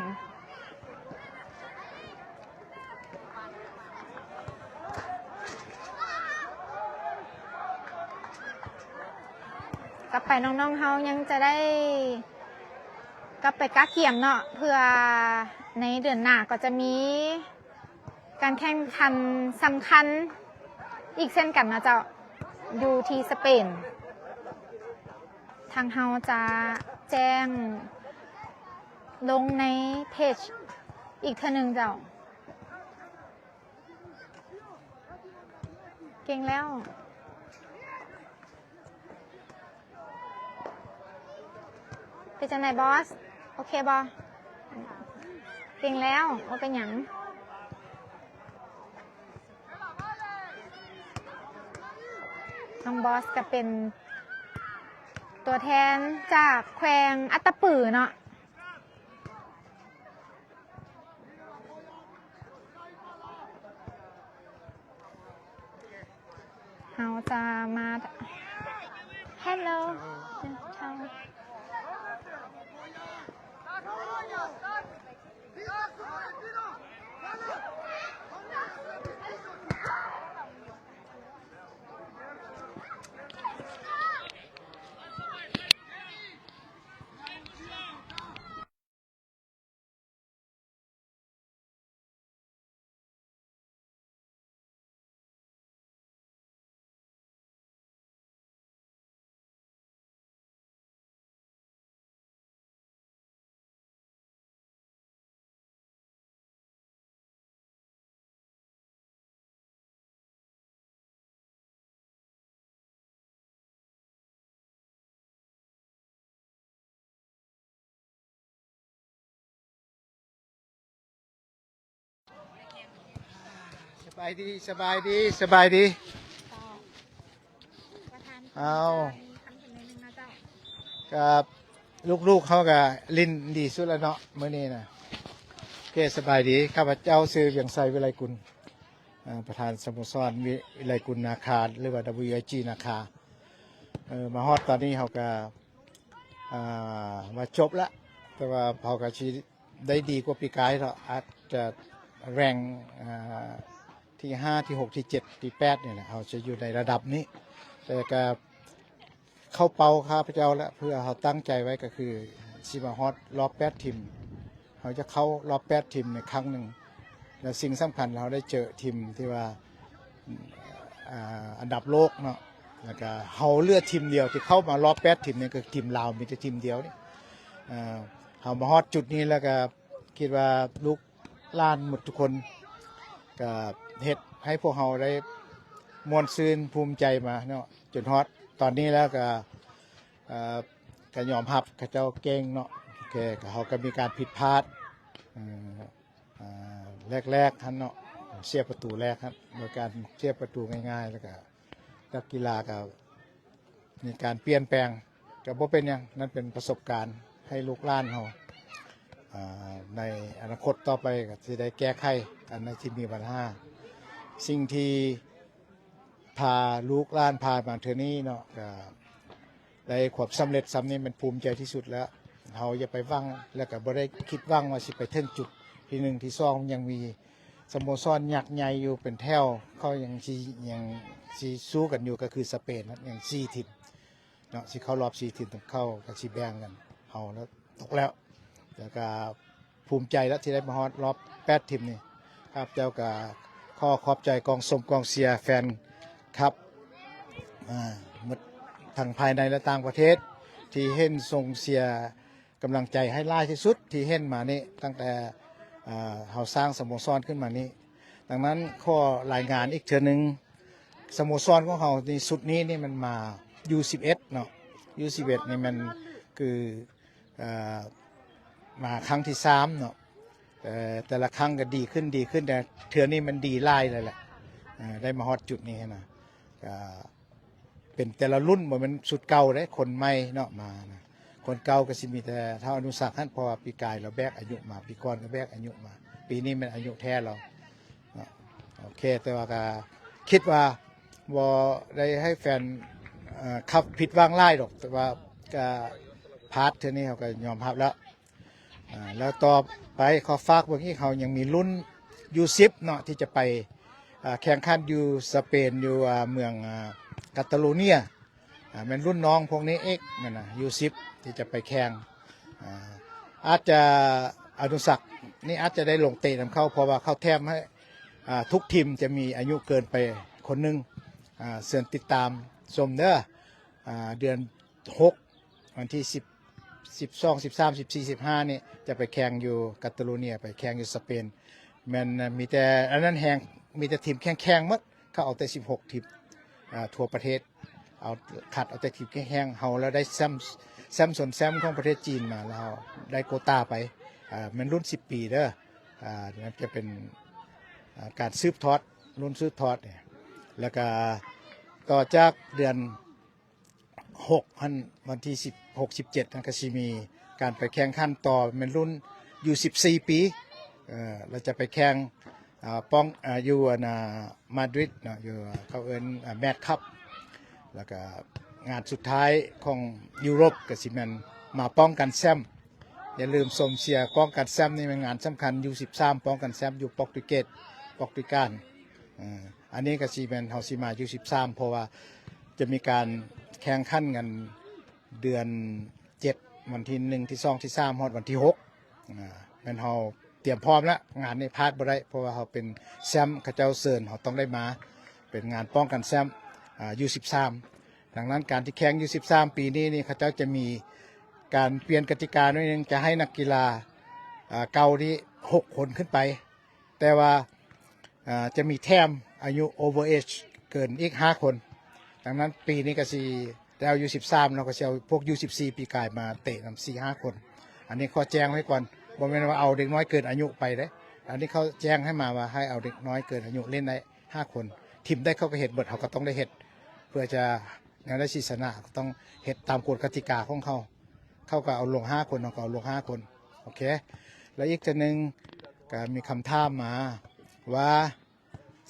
ກັບໄປນ້ອງໆເຮົາຍັງຈະໄດ້ກັບໄປກະກຽມເນາະ ເພື່ອໃນເດືອນໜ້າກໍຈະມີການແຂ່ງຂັນສຳຄັນອີກເຊັ່ນກັນນະເຈົ້າ ຢູ່ທີ່ສະເປນ. ທາງເຮົາຈະແຈ້ງລົງໃນເພຈອີກເທື່ອໜຶ່ງເຈົ້າ. ເກັ່ງແລ້ວ. ເປັນຈັ່ງໃດບອສ? ໂອເຄບໍ່? ເກັ່ງແລ້ວ ບໍ່ເປັນຫຍັງ. ນ້ອງບອສກະເປັນຕົວແທນຈາກແຂວງອັດຕະປືເນາະ. ເຮົາຈະມາ Hello.ສະບາຍດີ ສະບາຍດີ ສະບາຍດີ. ເອົາ ກັບລູກໆເຮົາກະຫຼິ້ນດີສຸດແລ້ວເນາະມື້ນີ້ນະ. ໂອເຄ ສະບາຍດີ ຂ້າພະເຈົ້າຊື່ ວຽງໄຊ ວິໄລກຸນ ເອີ ປະທານສະໂມສອນ ວິ ວິໄລກຸນນາຄາ ຫຼືວ່າ WIG ນາຄາ. ເອີ ມາຮອດຕອນນີ້ເຮົາກະ ອ່າ ວ່າຈົບລະ ແຕ່ວ່າເຮົາກະຊິ ໄດ້ດີກວ່າປີກາຍເນາະ ອາດຈະແຣັງ ອ່າ ທີຫ້າ ທີຫົກ ທີເຈັດ ທີແປດນີ້ແຫຼະ ເຮົາຈະຢູ່ໃນລະດັບນີ້. ແຕ່ກະເຂົ້າເປົ້າຂ້າພະເຈົ້າລະ ເພື່ອເຮົາຕັ້ງໃຈໄວ້ກະຄືຊິມາຮອດລອບແປດທີມ ເຮົາຈະເຂົ້າລອບແປດທີມໃນຄັ້ງໜຶ່ງ ແລະ ສິ່ງສຳຄັນເຮົາໄດ້ເຈີທີມທີ່ວ່າ ອ່າ ອັນດັບໂລກເນາະ ແລ້ວກະເຮົາເຫຼືອທີມດຽວທີ່ເຂົ້າມາລອບແປດທີມນີ້ ກະທີມລາວມີແຕ່ທີມດຽວນີ້. ເຮົາມາຮອດຈຸດນີ້ແລ້ວກະ ຄິດວ່າລູກຫຼານໝົດທຸກຄົນ ກະເຮັດໃຫ້ພວກເຮົາໄດ້ມ່ວນຊື່ນພູມໃຈມາເນາະ ຈົນຮອດຕອນນີ້ແລ້ວກະ ເອີ ກະຍອມຮັບເຂົາເຈົ້າເກັ່ງເນາະ. ໂອເຄ ເຮົາກະມີການຜິດພາດ ເອີ ແລກໆຫັ້ນເນາະ ເສຍປະຕູແລກຫັ້ນ ໂດຍການເສຍປະຕູງ່າຍໆ ແລ້ວກະນັກກິລາກະ ມີການປ່ຽນແປງ ກະບໍ່ເປັນຫຍັງ ນັ້ນເປັນປະສົບການໃຫ້ລູກຫຼານເຮົາ ອ່າ ໃນອະນາຄົດຕໍ່ໄປກະຊິໄດ້ແກ້ໄຂອັນໃດທີ່ມີບັນຫາ. ສິ່ງທີ່ພາລູກຫຼານຜ່ານມາເທື່ອນີ້ເນາະ ກະໄດ້ຄວາມສຳເລັດສ່ຳນີ້ ແມ່ນພູມໃຈທີ່ສຸດແລ້ວ. ເຮົາຢ່າໄປຫວັງ ແລ້ວກະບໍ່ໄດ້ຄິດຫວັງວ່າຊິໄປເຖິງຈຸດທີໜຶ່ງ ທີສອງ ຍັງມີ ສະໂມສອນຍັກໃຫຍ່ຢູ່ເປັນແຖວ ເຂົາຍັງຊິ ຍັງຊິສູ້ກັນຢູ່ ກໍຄືສະເປນ ຍັງສີ່ທີມເນາະ ຊິເຂົ້າລອບສີ່ທີມ ເຂົາກໍຊິແບ່ງກັນ ເຮົາແລ້ວຕົກແລ້ວ ແລ້ວກໍພູມໃຈແລ້ວທີ່ໄດ້ມາຮອດລອບແປດທີມນີ້. ຂ້າພະເຈົ້າກໍຂໍຂອບໃຈກອງຊົມກອງເຊຍ ແຟນຄລັບ ອາ ໝົດທັງພາຍໃນ ແລະ ຕ່າງປະເທດ ທີ່ເຫັນສົ່ງເຊຍ ກຳລັງໃຈໃຫ້ຫຼາຍທີ່ສຸດທີ່ເຫັນມານີ້ ຕັ້ງແຕ່ ເອີ ເຮົາສ້າງສະໂມສອນຂຶ້ນມານີ້. ດັ່ງນັ້ນ ຂໍລາຍງານອີກເທື່ອໜຶ່ງ ສະໂມສອນຂອງເຮົາໃນຊຸດນີ້ນີ້ ມັນມາຢູສິບເອັດເນາະ ຢູສິບເອັດນີ້ມັນຄື ເອີ ມາຄັ້ງທີສາມເນາະ ແຕ່ ແຕ່ລະຄັ້ງກໍດີຂຶ້ນ ດີຂຶ້ນ ແຕ່ເທື່ອນີ້ມັນດີຫຼາຍແລ້ວແຫຼະ ເອີ ໄດ້ມາຮອດຈຸດນີ້ນະ ກໍ ເປັນແຕ່ລະລຸ້ນ ບໍ່ແມ່ນຊຸດເກົ່າເດ້ ຄົນໃໝ່ເນາະມານະ ຄົນເກົ່າກໍຊິມີແຕ່ທ້າວອະນຸສັກຫັ້ນ ເພາະວ່າປີກາຍລາວແບກອາຍຸມາ ປີກ່ອນກໍແບກອາຍຸມາ ປີນີ້ແມ່ນອາຍຸແທ້ລາວເນາະ. ໂອເຄ ແຕ່ວ່າກໍຄິດວ່າບໍ່ໄດ້ໃຫ້ແຟນ ເອີ ຄລັບຜິດຫວັງຫຼາຍດອກ ແຕ່ວ່າກໍພາດເທື່ອນີ້ ເຮົາກໍຍອມຮັບແລ້ວ. ອາ ແລ້ວຕໍ່ໄປຂໍຝາກເບິ່ງອີກ ເຮົາຍັງມີລຸ້ນຢູສິບເນາະ ທີ່ຈະໄປ ອາ ແຂ່ງຂັນຢູ່ສະເປນ ຢູ່ ອາ ເມືອງ ອາ ກາຕາໂລເນຍ ອາ ແມ່ນລຸ້ນນ້ອງພວກນີ້ອີກ ແມ່ນນະ ຢູສິບ ທີ່ຈະໄປແຂ່ງ ອາ ອາດຈະ ອະນຸສັກນີ້ອາດຈະໄດ້ລົງເຕະນຳເຂົາ ເພາະວ່າເຂົາແຖມໃຫ້ ອາ ທຸກທີມຈະມີອາຍຸເກີນໄປຄົນໜຶ່ງ ອາ ເຊີນຕິດຕາມຊົມເດີ ອາ ເດືອນຫົກ ວັນທີສິບ ສິບສອງ ສິບສາມ ສິບສີ່ ສິບຫ້ານີ້ ຈະໄປແຂ່ງຢູ່ກາຕາໂລເນຍ ໄປແຂ່ງຢູ່ສະເປນ ແມ່ນມີແຕ່ອັນນັ້ນແຮງ ມີແຕ່ທີມແຂງໆໝົດ ເຂົາເອົາແຕ່ສິບຫົກທີມ ອາ ທົ່ວປະເທດ ເອົາ ຄັດເອົາແຕ່ທີມແຂງໆ ເຮົາລະໄດ້ແຊ້ມ ແຊ້ມຊົນແຊ້ມຂອງປະເທດຈີນມາ ລະເຮົາໄດ້ໂກຕາໄປ ອາ ແມ່ນລຸ້ນສິບປີເດີ ອາ ນັ້ນຈະເປັນ ອາ ການສືບທອດ ລຸ້ນສືບທອດ ແລ້ວກະຕໍ່ຈາກເດືອນ ຫົກຫັ້ນ ວັນທີສິບຫົກ ສິບເຈັດຫັ້ນ ກໍຊິມີການໄປແຂ່ງຂັນຕໍ່ ແມ່ນລຸ້ນຢູ່ສິບສີ່ປີ ເອີ ລະຈະໄປແຂ່ງ ອາ ປ້ອງ ອາ ຢູ່ອັນ ອາ ມາດຣິດເນາະ ຢູ່ ເຂົາເອີ້ນ ອາ ແມັດຄັບ ລະກະງານສຸດທ້າຍຂອງຢູໂຣບກໍຊິແມ່ນມາປ້ອງກັນແຊ້ມ. ຢ່າລືມຊົມເຊຍປ້ອງກັນແຊ້ມ ນີ້ແມ່ນງານສຳຄັນ ຢູສິບສາມ ປ້ອງກັນແຊ້ມຢູ່ປອກຕຸເກດ ປອກຕຸການ ເອີ ອັນນີ້ກໍຊິແມ່ນເຮົາຊິມາຢູສິບສາມ ເພາະວ່າຈະມີການແຂ່ງຂັນກັນເດືອນເຈັດ ວັນທີໜຶ່ງ ທີສອງ ທີສາມ ຮອດວັນທີຫົກ ອາ ແມ່ນເຮົາຕຽມພ້ອມແລ້ວ ງານນີ້ພາດບໍ່ໄດ້ ເພາະວ່າເຮົາເປັນແຊ້ມ ເຂົາເຈົ້າເຊີນ ເຮົາຕ້ອງໄດ້ມາ ເປັນງານປ້ອງກັນແຊ້ມ ອາ ຢູສິບສາມ ດັ່ງນັ້ນການທີ່ແຂ່ງຢູສິບສາມປີນີ້ນີ້ ເຂົາເຈົ້າຈະມີການປ່ຽນກະຕິກາໜ້ອຍໜຶ່ງ ຈະໃຫ້ນັກກິລາ ອາ ເກົ່ານີ້ຫົກຄົນຂຶ້ນໄປ ແຕ່ວ່າ ອາ ຈະມີແຖມອາຍຸ over age ເກີນອີກຫ້າຄົນ. ດັ່ງນັ້ນປີນີ້ກໍຊິໄດ້ເອົາຢູສິບສາມເນາະ ກໍຊິເອົາພວກຢູສິບສີ່ປີກາຍມາເຕະນຳສີ່ຫ້າຄົນ. ອັນນີ້ຂໍແຈ້ງໄວ້ກ່ອນ ບໍ່ແມ່ນວ່າເອົາເດັກນ້ອຍເກີນອາຍຸໄປເດ້. ອັນນີ້ເຂົາແຈ້ງໃຫ້ມາວ່າໃຫ້ເອົາເດັກນ້ອຍເກີນອາຍຸຫຼິ້ນໄດ້ຫ້າຄົນ. ທີມໃດເຂົາກໍເຮັດເບິດ ເຮົາກໍຕ້ອງໄດ້ເຮັດ ເພື່ອຈະແນວໃດຊິຊະນະ ກໍຕ້ອງເຮັດຕາມກົດກະຕິກາຂອງເຂົາ. ເຂົາກໍເອົາລົງຫ້າຄົນ ເຮົາກໍເອົາລົງຫ້າຄົນ ໂອເຄ. ແລ້ວອີກເທື່ອໜຶ່ງກໍມີຄຳຖາມມາວ່າ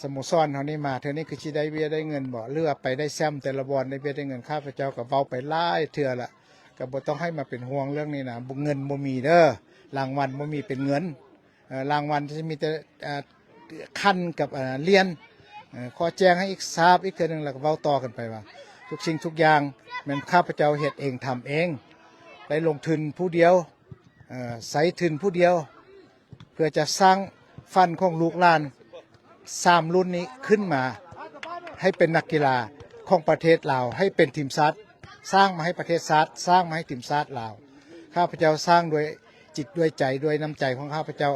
ສະໂມສອນເຮົານີ້ມາເທື່ອນີ້ຄືຊິໄດ້ເບ້ຍໄດ້ເງິນບໍ່ ຫຼືວ່າໄປໄດ້ແຊ້ມແຕ່ລະບ່ອນໄດ້ເບ້ຍໄດ້ເງິນ? ຂ້າພະເຈົ້າກໍເວົ້າໄປຫຼາຍເທື່ອລະ ກໍບໍ່ຕ້ອງໃຫ້ມາເປັນຫ່ວງເລື່ອງນີ້ນະ. ເງິນບໍ່ມີເດີ ລາງວັນບໍ່ມີເປັນເງິນ ເອີ ລາງວັນຈະມີແຕ່ ເອີ ຂັນກັບ ເອີ ຫຼຽນ. ເອີ ຂໍແຈ້ງໃຫ້ອີກ ຊາບອີກເທື່ອໜຶ່ງ ແລ້ວກໍເວົ້າຕໍ່ກັນໄປວ່າ ທຸກສິ່ງທຸກຢ່າງແມ່ນຂ້າພະເຈົ້າເຮັດເອງ ທຳເອງ ໄດ້ລົງທຶນຜູ້ດຽວ ເອີ ໃຊ້ທຶນຜູ້ດຽວ ເພື່ອຈະສ້າງຝັນຂອງລູກຫຼານສາມລຸ້ນນີ້ຂຶ້ນມາ ໃຫ້ເປັນນັກກິລາຂອງປະເທດລາວ ໃຫ້ເປັນທີມຊາດ ສ້າງມາໃຫ້ປະເທດຊາດ ສ້າງມາໃຫ້ທີມຊາດລາວ. ຂ້າພະເຈົ້າສ້າງດ້ວຍຈິດດ້ວຍໃຈ ດ້ວຍນ້ຳໃຈຂອງຂ້າພະເຈົ້າ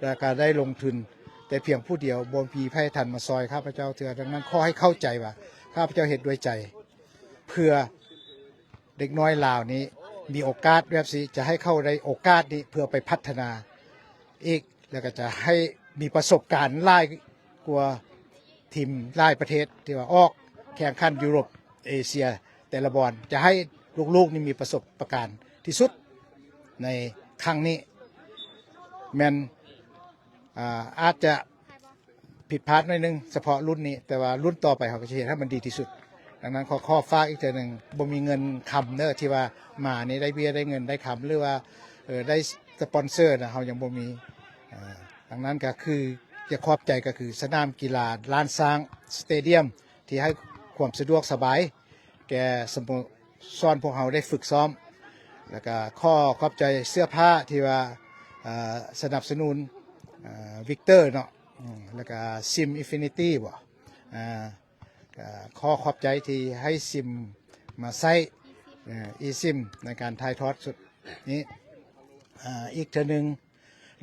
ແລະກະໄດ້ລົງທຶນແຕ່ພຽງຜູ້ດຽວ ບໍ່ມີໃຜທັນມາຊ່ອຍຂ້າພະເຈົ້າເທື່ອ. ດັ່ງນັ້ນ ຂໍໃຫ້ເຂົ້າໃຈວ່າ ຂ້າພະເຈົ້າເຮັດດ້ວຍໃຈ ເພື່ອເດັກນ້ອຍລາວນີ້ມີໂອກາດແບບຊີ້ ຈະໃຫ້ເຂົາໄດ້ໂອກາດນີ້ເພື່ອໄປພັດທະນາອີກ ແລ້ວກໍຈະໃຫ້ມີປະສົບການຫຼາຍກວ່າທີມຫຼາຍປະເທດທີ່ວ່າອອກແຂ່ງຂັນຢູໂຣບ ເອເຊຍ ແຕ່ລະບ່ອນ ຈະໃຫ້ລູກໆນີ້ມີປະສົບປະການທີ່ສຸດໃນຄັ້ງນີ້. ແມ່ນ ອາ ອາດຈະຜິດພາດໜ້ອຍໜຶ່ງສະເພາະລຸ້ນນີ້ ແຕ່ວ່າລຸ້ນຕໍ່ໄປເຮົາກໍຈະເຮັດໃຫ້ມັນດີທີ່ສຸດ. ດັ່ງນັ້ນ ຂໍ ຂໍຝາກອີກເທື່ອໜຶ່ງ ບໍ່ມີເງິນຄຳເດີ ທີ່ວ່າມານີ້ໄດ້ເບ້ຍໄດ້ເງິນໄດ້ຄຳ ຫຼືວ່າ ເອີ ໄດ້ສະປອນເຊີນະ ເຮົາຍັງບໍ່ມີ. ເອີ ດັ່ງນັ້ນກໍຄື ຈະຂອບໃຈກໍຄືສະໜາມກິລາລ້ານຊ້າງສະເຕດຽມ ທີ່ໃຫ້ຄວາມສະດວກສະບາຍແກ່ສະໂມສອນພວກເຮົາໄດ້ຝຶກຊ້ອມ ແລ້ວກໍຂໍຂອບໃຈເສື້ອຜ້າທີ່ວ່າ ເອີ ສະໜັບສະໜູນ ເອີ ວິກເຕີເນາະ ອືມ ແລ້ວກໍຊິມອິນຟິນິຕີ້ບໍ ອາ ກໍຂໍຂອບໃຈທີ່ໃຫ້ຊິມມາໃຊ້ ເອີ ອີຊິມໃນການຖ່າຍທອດສົດນີ້ ອາ ອີກເທື່ອໜຶ່ງ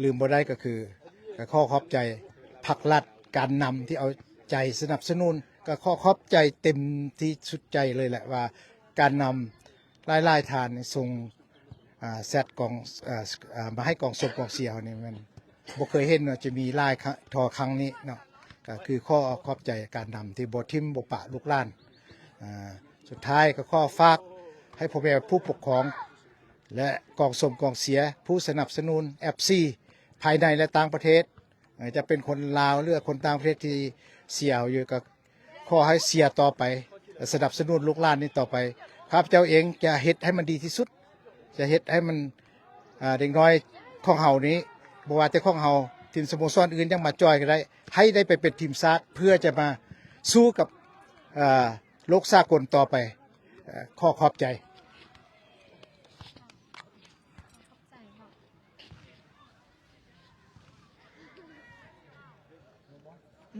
ລືມບໍ່ໄດ້ກໍຄື ກໍຂໍຂອບໃຈພັກລັດ ການນຳທີ່ເອົາໃຈສະໜັບສະໜູນ ກໍຂໍຂອບໃຈເຕັມທີ່ສຸດໃຈເລີຍແຫຼະວ່າ ການນຳຫຼາຍໆທ່ານນີ້ສົ່ງ ອາ ແຊັດກອງ ເອີ ອາ ມາໃຫ້ກອງຊົມກອງເຊຍເຮົານີ້ ແມ່ນບໍ່ເຄີຍເຫັນວ່າຈະມີຫຼາຍເທົ່າຄັ້ງນີ້ເນາະ ກໍຄືຂໍຂອບໃຈການນຳທີ່ບໍ່ຖິ້ມບໍ່ປະລູກຫຼານ ອາ ສຸດທ້າຍກໍຂໍຝາກໃຫ້ພໍ່ແມ່ຜູ້ປົກຄອງ ແລະ ກອງຊົມກອງເຊຍ ຜູ້ສະໜັບສະໜູນ ເອັຟຊີ ພາຍໃນ ແລະ ຕ່າງປະເທດ ເອີ ຈະເປັນຄົນລາວ ຫຼື ຄົນຕ່າງປະເທດທີ່ເຊຍເຮົາຢູ່ ກໍ ຂໍໃຫ້ເຊຍຕໍ່ໄປ ສະໜັບສະໜູນລູກຫຼານນີ້ຕໍ່ໄປ. ຂ້າພະເຈົ້າເອງຈະເຮັດໃຫ້ມັນດີທີ່ສຸດ ຈະເຮັດໃຫ້ມັນ ອາ ເດັກນ້ອຍຂອງເຮົານີ້ ບໍ່ວ່າແຕ່ຂອງເຮົາ ທີມສະໂມສອນອື່ນຍັງມາຈອຍກໍໄດ້ ໃຫ້ໄດ້ໄປເປັນທີມຊາດ ເພື່ອຈະມາສູ້ກັບ ອາ ໂລກສາກົນຕໍ່ໄປ. ເອີ ຂໍຂອບໃຈ.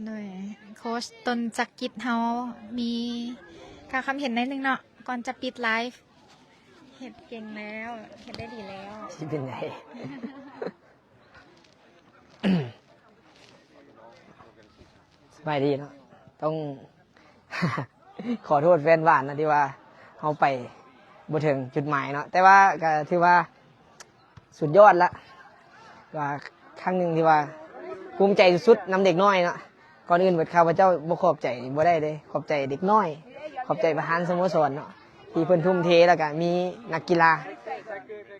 ໂດຍ ໂຄຊຕົນຈັກກິດເຮົາມີກ່າວຄຳເຫັນໜ້ອຍໜຶ່ງເນາະ ກ່ອນຈະປິດໄລຟ໌. ເຮັດເກັ່ງແລ້ວ ເຮັດໄດ້ດີແລ້ວ ຊິເປັນໃດ? ສະບາຍດີເນາະ ຕ້ອງ ຂໍໂທດແຟນບານນະ ທີ່ວ່າເຮົາໄປບໍ່ເຖິງຈຸດໝາຍເນາະ ແຕ່ວ່າກໍຖືວ່າສຸດຍອດລະ ວ່າຄັ້ງໜຶ່ງທີ່ວ່າພູມໃຈສຸດໆນຳເດັກນ້ອຍເນາະ. ກ່ອນອື່ນເບິດ ຂ້າພະເຈົ້າບໍ່ຂອບໃຈນີ້ບໍ່ໄດ້ເດ້ ຂອບໃຈເດັກນ້ອຍ ຂອບໃຈປະທານສະໂມສອນເນາະ ທີ່ເພິ່ນທຸ່ມເທ ແລ້ວກະມີນັກກິລາ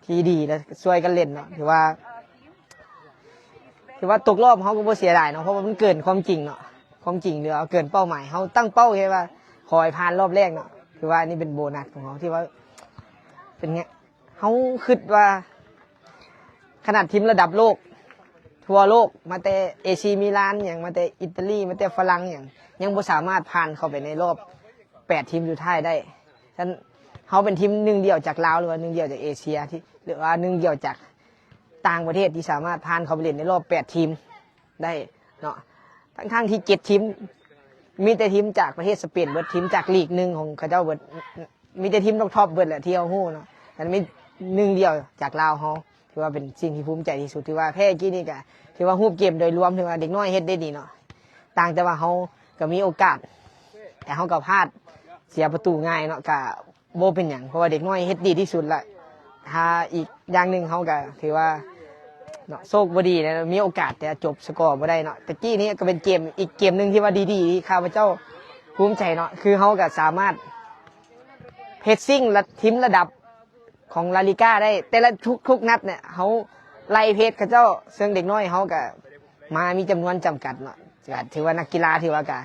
ທີ່ດີ ແລະ ຊ່ວຍກັນຫຼິ້ນເນາະ ຖືວ່າ ຖືວ່າຕົກລອບເຮົາກໍບໍ່ເສຍດາຍເນາະ ເພາະວ່າມັນເກີນຄວາມຈິງເນາະ ຄວາມຈິງ ຫຼືວ່າເກີນເປົ້າໝາຍ ເຮົາຕັ້ງເປົ້າແຄ່ວ່າຂໍໃຫ້ຜ່ານລອບແລກເນາະ ຖືວ່າອັນນີ້ເປັນໂບນັດຂອງເຮົາ ທີ່ວ່າເປັນ ເຮົາຄິດວ່າຂະໜາດທີມລະດັບໂລກ ທົ່ວໂລກ ມາແຕ່ເອຊີມິລານຫຍັງ ມາແຕ່ອີຕາລີ ມາແຕ່ຝຣັ່ງຫຍັງ ຍັງບໍ່ສາມາດຜ່ານເຂົ້າໄປໃນລອບແປດທີມສຸດທ້າຍໄດ້. ສະນັ້ນ ເຮົາເປັນທີມໜຶ່ງດຽວຈາກລາວ ຫຼືວ່າໜຶ່ງດຽວຈາກເອເຊຍ ທີ່ ຫຼືວ່າໜຶ່ງດຽວຈາກຕ່າງປະເທດທີ່ສາມາດຜ່ານເຂົ້າໄປຫຼິ້ນໃນລອບແປດທີມໄດ້ເນາະ ທັງໆທີ່ເຈັດທີມ ມີແຕ່ທີມຈາກປະເທດສະເປນເບິດ ທີມຈາກລີກໜຶ່ງຂອງເຂົາເຈົ້າເບິດ ມີແຕ່ທີມທັອບໆເບິດແຫຼະທີ່ເຮົາຮູ້ເນາະ ແຕ່ມີໜຶ່ງດຽວຈາກລາວເຮົາ ຖືວ່າເປັນສິ່ງທີ່ພູມໃຈທີ່ສຸດ ຖືວ່າແພ້ກີ້ນີ້ກະ ຖືວ່າຮູບເກມໂດຍລວມ ຖືວ່າເດັກນ້ອຍເຮັດໄດ້ດີເນາະ ຕ່າງແຕ່ວ່າເຮົາກໍມີໂອກາດ ແຕ່ເຮົາກໍພາດ ເສຍປະຕູງ່າຍເນາະ ກະບໍ່ເປັນຫຍັງ ເພາະວ່າເດັກນ້ອຍເຮັດດີທີ່ສຸດລະ ຖ້າອີກຢ່າງໜຶ່ງເຮົາກະຖືວ່າເນາະ ໂຊກບໍ່ດີນະ ມີໂອກາດແຕ່ຈົບສະກໍບໍ່ໄດ້ເນາະ. ແຕ່ກີ້ນີ້ກໍເປັນເກມ ອີກເກມໜຶ່ງທີ່ວ່າດີໆ ທີ່ຂ້າພະເຈົ້າພູມໃຈເນາະ ຄືເຮົາກໍສາມາດເພຣດຊິງລະ ທີມລະດັບ ຂອງລາລີກາໄດ້ ແຕ່ລະທຸກໆນັດເນຍ ເຮົາໄລ່ເພສເຂົາເຈົ້າ ເຊິ່ງເດັກນ້ອຍເຮົາກະມາມີຈຳນວນຈຳກັດເນາະ ກະຖືວ່ານັກກິລາຖືວ່າກະ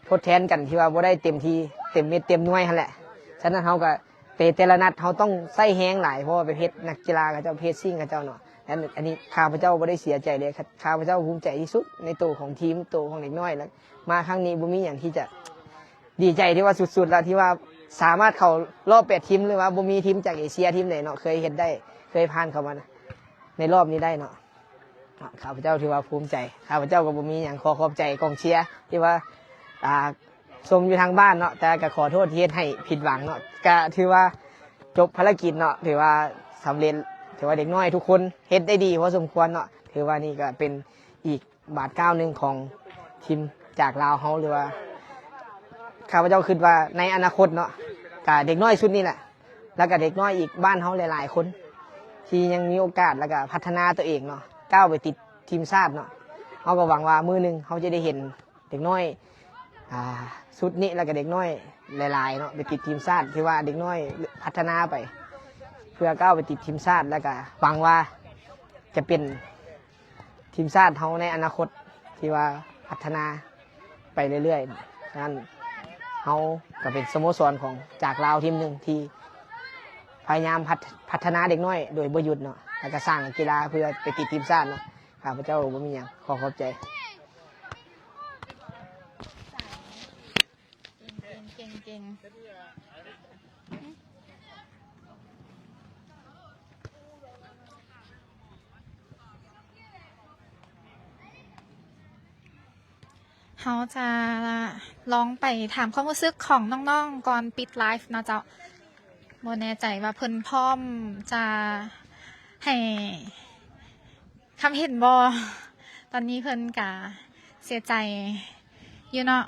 ທົດແທນກັນ ທີ່ວ່າບໍ່ໄດ້ເຕັມທີ່ ເຕັມເມັດເຕັມໜ່ວຍຫັ້ນແຫຼະ. ສະນັ້ນເຮົາກະ ແຕ່ ແຕ່ລະນັດເຮົາຕ້ອງໃຊ້ແຮງຫຼາຍ ເພາະວ່າໄປເພສນັກກິລາເຂົາເຈົ້າ ເພຣດຊິງເຂົາເຈົ້າເນາະ. ອັນ ອັນນີ້ຂ້າພະເຈົ້າບໍ່ໄດ້ເສຍໃຈເດ້ ຂ້າພະເຈົ້າພູມໃຈທີ່ສຸດໃນໂຕຂອງທີມ ໂຕຂອງເດັກນ້ອຍ ແລະ ມາຄັ້ງນີ້ບໍ່ມີຫຍັງທີ່ຈະ ດີໃຈທີ່ວ່າສຸດໆລະ ທີ່ວ່າສາມາດເຂົ້າລອບແປດທີມ ຫຼືວ່າບໍ່ມີທີມຈາກເອເຊຍທີມໃດເນາະ ເຄີຍເຮັດໄດ້ ເຄີຍຜ່ານເຂົ້າມາໃນລອບນີ້ໄດ້ເນາະ. ເນາະ ຂ້າພະເຈົ້າຖືວ່າພູມໃຈ ຂ້າພະເຈົ້າກໍບໍ່ມີຫຍັງ ຂໍຂອບໃຈກອງເຊຍທີ່ວ່າ ອ່າ ຊົມຢູ່ທາງບ້ານເນາະ ແຕ່ກໍຂໍໂທດທີ່ເຮັດໃຫ້ຜິດຫວັງເນາະ. ກະຖືວ່າຈົບພາລະກິດເນາະ ຖືວ່າສຳເລັດ ຖືວ່າເດັກນ້ອຍທຸກຄົນເຮັດໄດ້ດີພໍສົມຄວນເນາະ. ຖືວ່ານີ້ກໍເປັນອີກ ບາດກ້າວໜຶ່ງຂອງທີມຈາກລາວເຮົາ ຫຼືວ່າ ຂ້າພະເຈົ້າຄິດວ່າໃນອະນາຄົດເນາະ ກະເດັກນ້ອຍຊຸດນີ້ແຫຼະ ແລ້ວກະເດັກນ້ອຍອີກບ້ານເຮົາຫຼາຍໆຄົນ ທີ່ຍັງມີໂອກາດ ແລ້ວກະພັດທະນາຕົວເອງເນາະ ກ້າວໄປຕິດທີມຊາດເນາະ. ເຮົາກໍຫວັງວ່າມື້ໜຶ່ງເຮົາຈະໄດ້ເຫັນເດັກນ້ອຍ ອ່າ ຊຸດນີ້ ແລ້ວກະເດັກນ້ອຍຫຼາຍໆເນາະ ໄປຕິດທີມຊາດ ທີ່ວ່າເດັກນ້ອຍພັດທະນາໄປ ເພື່ອກ້າວໄປຕິດທີມຊາດ ແລ້ວກະຫວັງວ່າຈະເປັນ ທີມຊາດເຮົາໃນອະນາຄົດທີ່ວ່າພັດທະນາໄປເລື້ອຍໆ. ສະນັ້ນເຮົາກໍເປັນສະໂມສອນຂອງ ຈາກລາວທີມໜຶ່ງທີ່ພະຍາຍາມພັດ ພັດທະນາເດັກນ້ອຍໂດຍບໍ່ຢຸດເນາະ ແລ້ວກໍສ້າງນັກກິລາເພື່ອໄປຕິດທີມຊາດເນາະ. ຂ້າພະເຈົ້າບໍ່ມີຫຍັງ ຂໍຂອບໃຈ. ເຮົາຈະລອງໄປຖາມຄວາມຮູ້ສຶກຂອງນ້ອງໆ ກ່ອນປິດໄລຟ໌ເນາະເຈົ້າ. ບໍ່ແນ່ໃຈວ່າເພິ່ນພ້ອມຈະໃຫ້ຄຳເຫັນບໍ່? ຕອນນີ້ເພິ່ນກະເສຍໃຈຢູ່ເນາະ.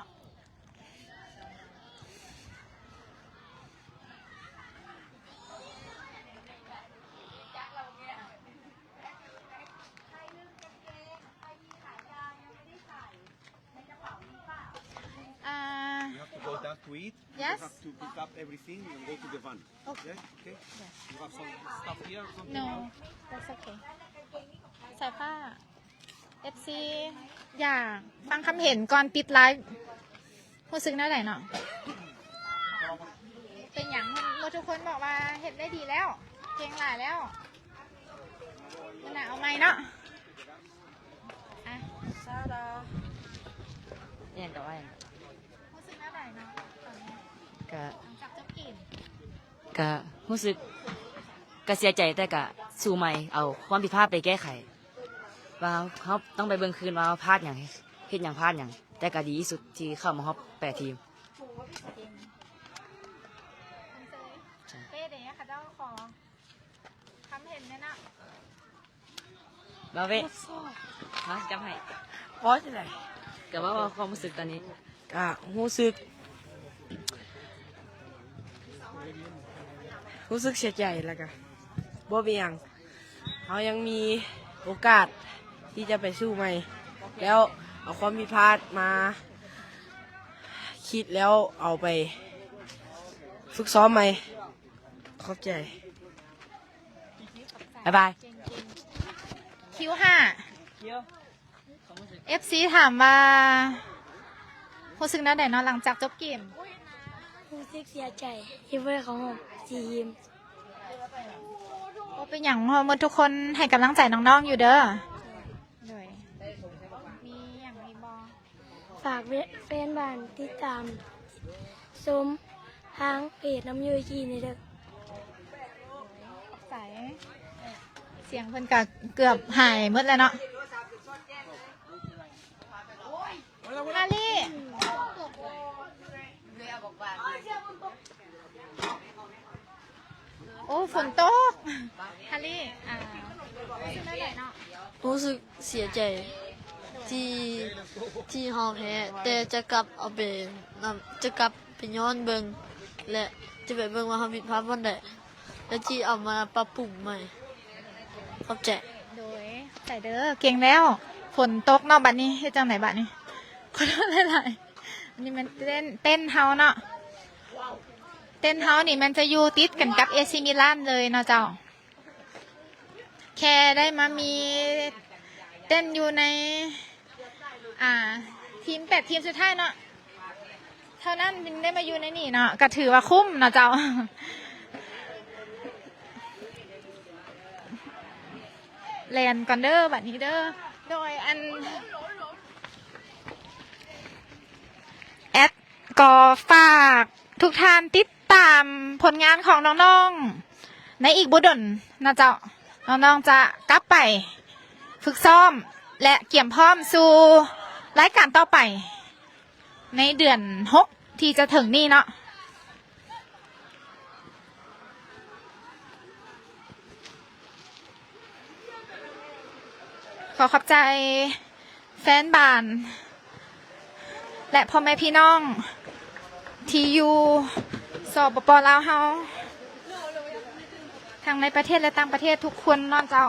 Uh, You have to go down to it. Yes. You have to pick up everything and go to the van. Okay. Yeah? Okay? Yes. You have some stuff here or something? No, that's okay. ສາຍຟ້າ ເອັຟຊີ ຢາກຟັງຄຳເຫັນກ່ອນປິດໄລຟ໌. ຮູ້ສຶກແນວໃດເນາະ? ເປັນຫຍັງ? ໝົດທຸກຄົນບອກວ່າເຮັດໄດ້ດີແລ້ວ, ເກັ່ງຫຼາຍແລ້ວ. ມື້ໜ້າເອົາໃໝ່ເນາະ. ອ່ະ ຊາວດາວ ອີ່ຫຍັງກໍວ່າຫຍັງ. ຮູ້ສຶກແນວໃດເນາະຕອນນີ້? ກະ ຫຼັງຈາກຈົບເກມ ກະຮູ້ສຶກ ກະເສຍໃຈ ແຕ່ກະສູ້ໃໝ່ ເອົາຄວາມຜິດພາດໄປແກ້ໄຂ ວ່າເຮົາ ເຮົາຕ້ອງໄປເບິ່ງຄືນວ່າເຮົາພາດຫຍັງ ເຮັດຫຍັງພາດຫຍັງ ແຕ່ກະດີທີ່ສຸດທີ່ເຂົ້າມາຮອບແປດທີມ. ເກັ່ງ ເປັນເຊີຍ ເປ້ເດ ເຂົາເຈົ້າຂໍຄຳເຫັນແດ່ເນາະ. ບາເວະ ຮະ ຈັບໃຫ້ ເວົ້າຈັ່ງໃດ? ກະເວົ້າຄວາມຮູ້ສຶກຕອນນີ້. ກະຮູ້ສຶກ ຮູ້ສຶກເສຍໃຈ ແລ້ວກະບໍ່ເປັນຫຍັງ ເຮົາຍັງມີໂອກາດທີ່ຈະໄປສູ້ໃໝ່ ແລ້ວເອົາຄວາມຜິດພາດມາຄິດ ແລ້ວເອົາໄປຝຶກຊ້ອມໃໝ່. ຂອບໃຈ. ບາຍບາຍ. ຄິວຫ້າ ເອັຟຊີ ຖາມວ່າຮູ້ສຶກແນວໃດເນາະ ຫຼັງຈາກຈົບເກມ? ຮູ້ສຶກເສຍໃຈທີ່ບໍ່ໄດ້ເຂົ້າຮອບສີ່ທີມ. ບໍ່ເປັນຫຍັງ ເຮົາໝົດທຸກຄົນໃຫ້ກຳລັງໃຈນ້ອງໆຢູ່ເດີ. ໂດຍ ມີຫຍັງອີກບໍ່? ຝາກແຟນບ້ານຕິດຕາມຊົມທາງເພຈນຳຢູ່ອີກທີໜຶ່ງເດີ. ຂອບໃຈ. ສຽງເພິ່ນກະເກືອບຫາຍໝົດແລ້ວເນາະ. ຮາລີ. ໂອ້ ຝົນຕົກ. ຮາລີ ອ່າ ຮູ້ສຶກແນວໃດເນາະ? ຮູ້ສຶກເສຍໃຈທີ່ ທີ່ເຮົາແພ້ ແຕ່ຈະກັບເອົາໄປນຳ ຈະກັບໄປຍ້ອນເບິ່ງ ແລະ ຈະໄປເບິ່ງວ່າເຮົາຜິດພາດບ່ອນໃດ ແລະ ຊິເອົາມາປັບປຸງໃໝ່. ຂອບໃຈ. ໂດຍ ຂອບໃຈເດີ. ເກັ່ງແລ້ວ. ຝົນຕົກເນາະ ບັດນີ້ເຮັດຈັ່ງໃດບັດນີ້? ຂໍໂທດຫຼາຍໆ. ອັນນີ້ແມ່ນເຕັນ ເຕັນເຮົາເນາະ. ເຕັນເຮົານີ້ແມ່ນຈະຢູ່ຕິດກັນກັບເອຊີມິລານເລີຍເນາະເຈົ້າ. ແຄ່ໄດ້ມາມີເຕັນຢູ່ໃນ ອ່າ ທີມແປດທີມສຸດທ້າຍເນາະ ເທົ່ານັ້ນຈຶ່ງໄດ້ມາຢູ່ໃນນີ້ເນາະ ກະຖືວ່າຄຸ້ມເນາະເຈົ້າ. ແລ່ນກ່ອນເດີບັດນີ້ເດີ. ໂດຍ ອັນ ແອັດກໍຝາກທຸກທ່ານຕິດຕາມຜົນງານຂອງນ້ອງໆ ໃນອີກບໍ່ດົນເນາະເຈົ້າ. ນ້ອງໆ ຈະກັບໄປຝຶກຊ້ອມ ແລະ ກຽມພ້ອມສູ່ລາຍການຕໍ່ໄປ ໃນເດືອນຫົກທີ່ຈະເຖິງນີ້ເນາະ. ຂໍຂອບໃຈແຟນບານ ແລະ ພໍ່ແມ່ພີ່ນ້ອງທີ່ຢູ່ ສປປ ລາວເຮົາ ທັງໃນປະເທດ ແລະ ຕ່າງປະເທດທຸກຄົນເນາະເຈົ້າ.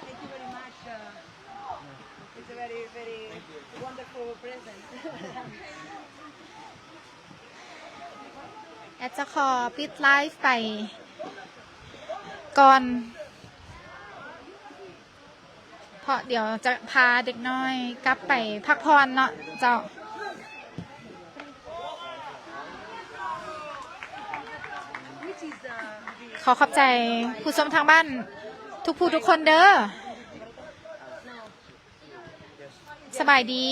Thank you very much. Uh, it's a very, very wonderful present. ແອັດຈະຂໍປິດໄລຟ໌ໄປກ່ອນ ເພາະດຽວຈະພາເດັກນ້ອຍກັບໄປພັກຜ່ອນເນາະເຈົ້າ. ຂໍຂອບໃຈຜູ້ຊົມທາງບ້ານທຸກຜູ້ທຸກຄົນເດີ. ສະບາຍດີ.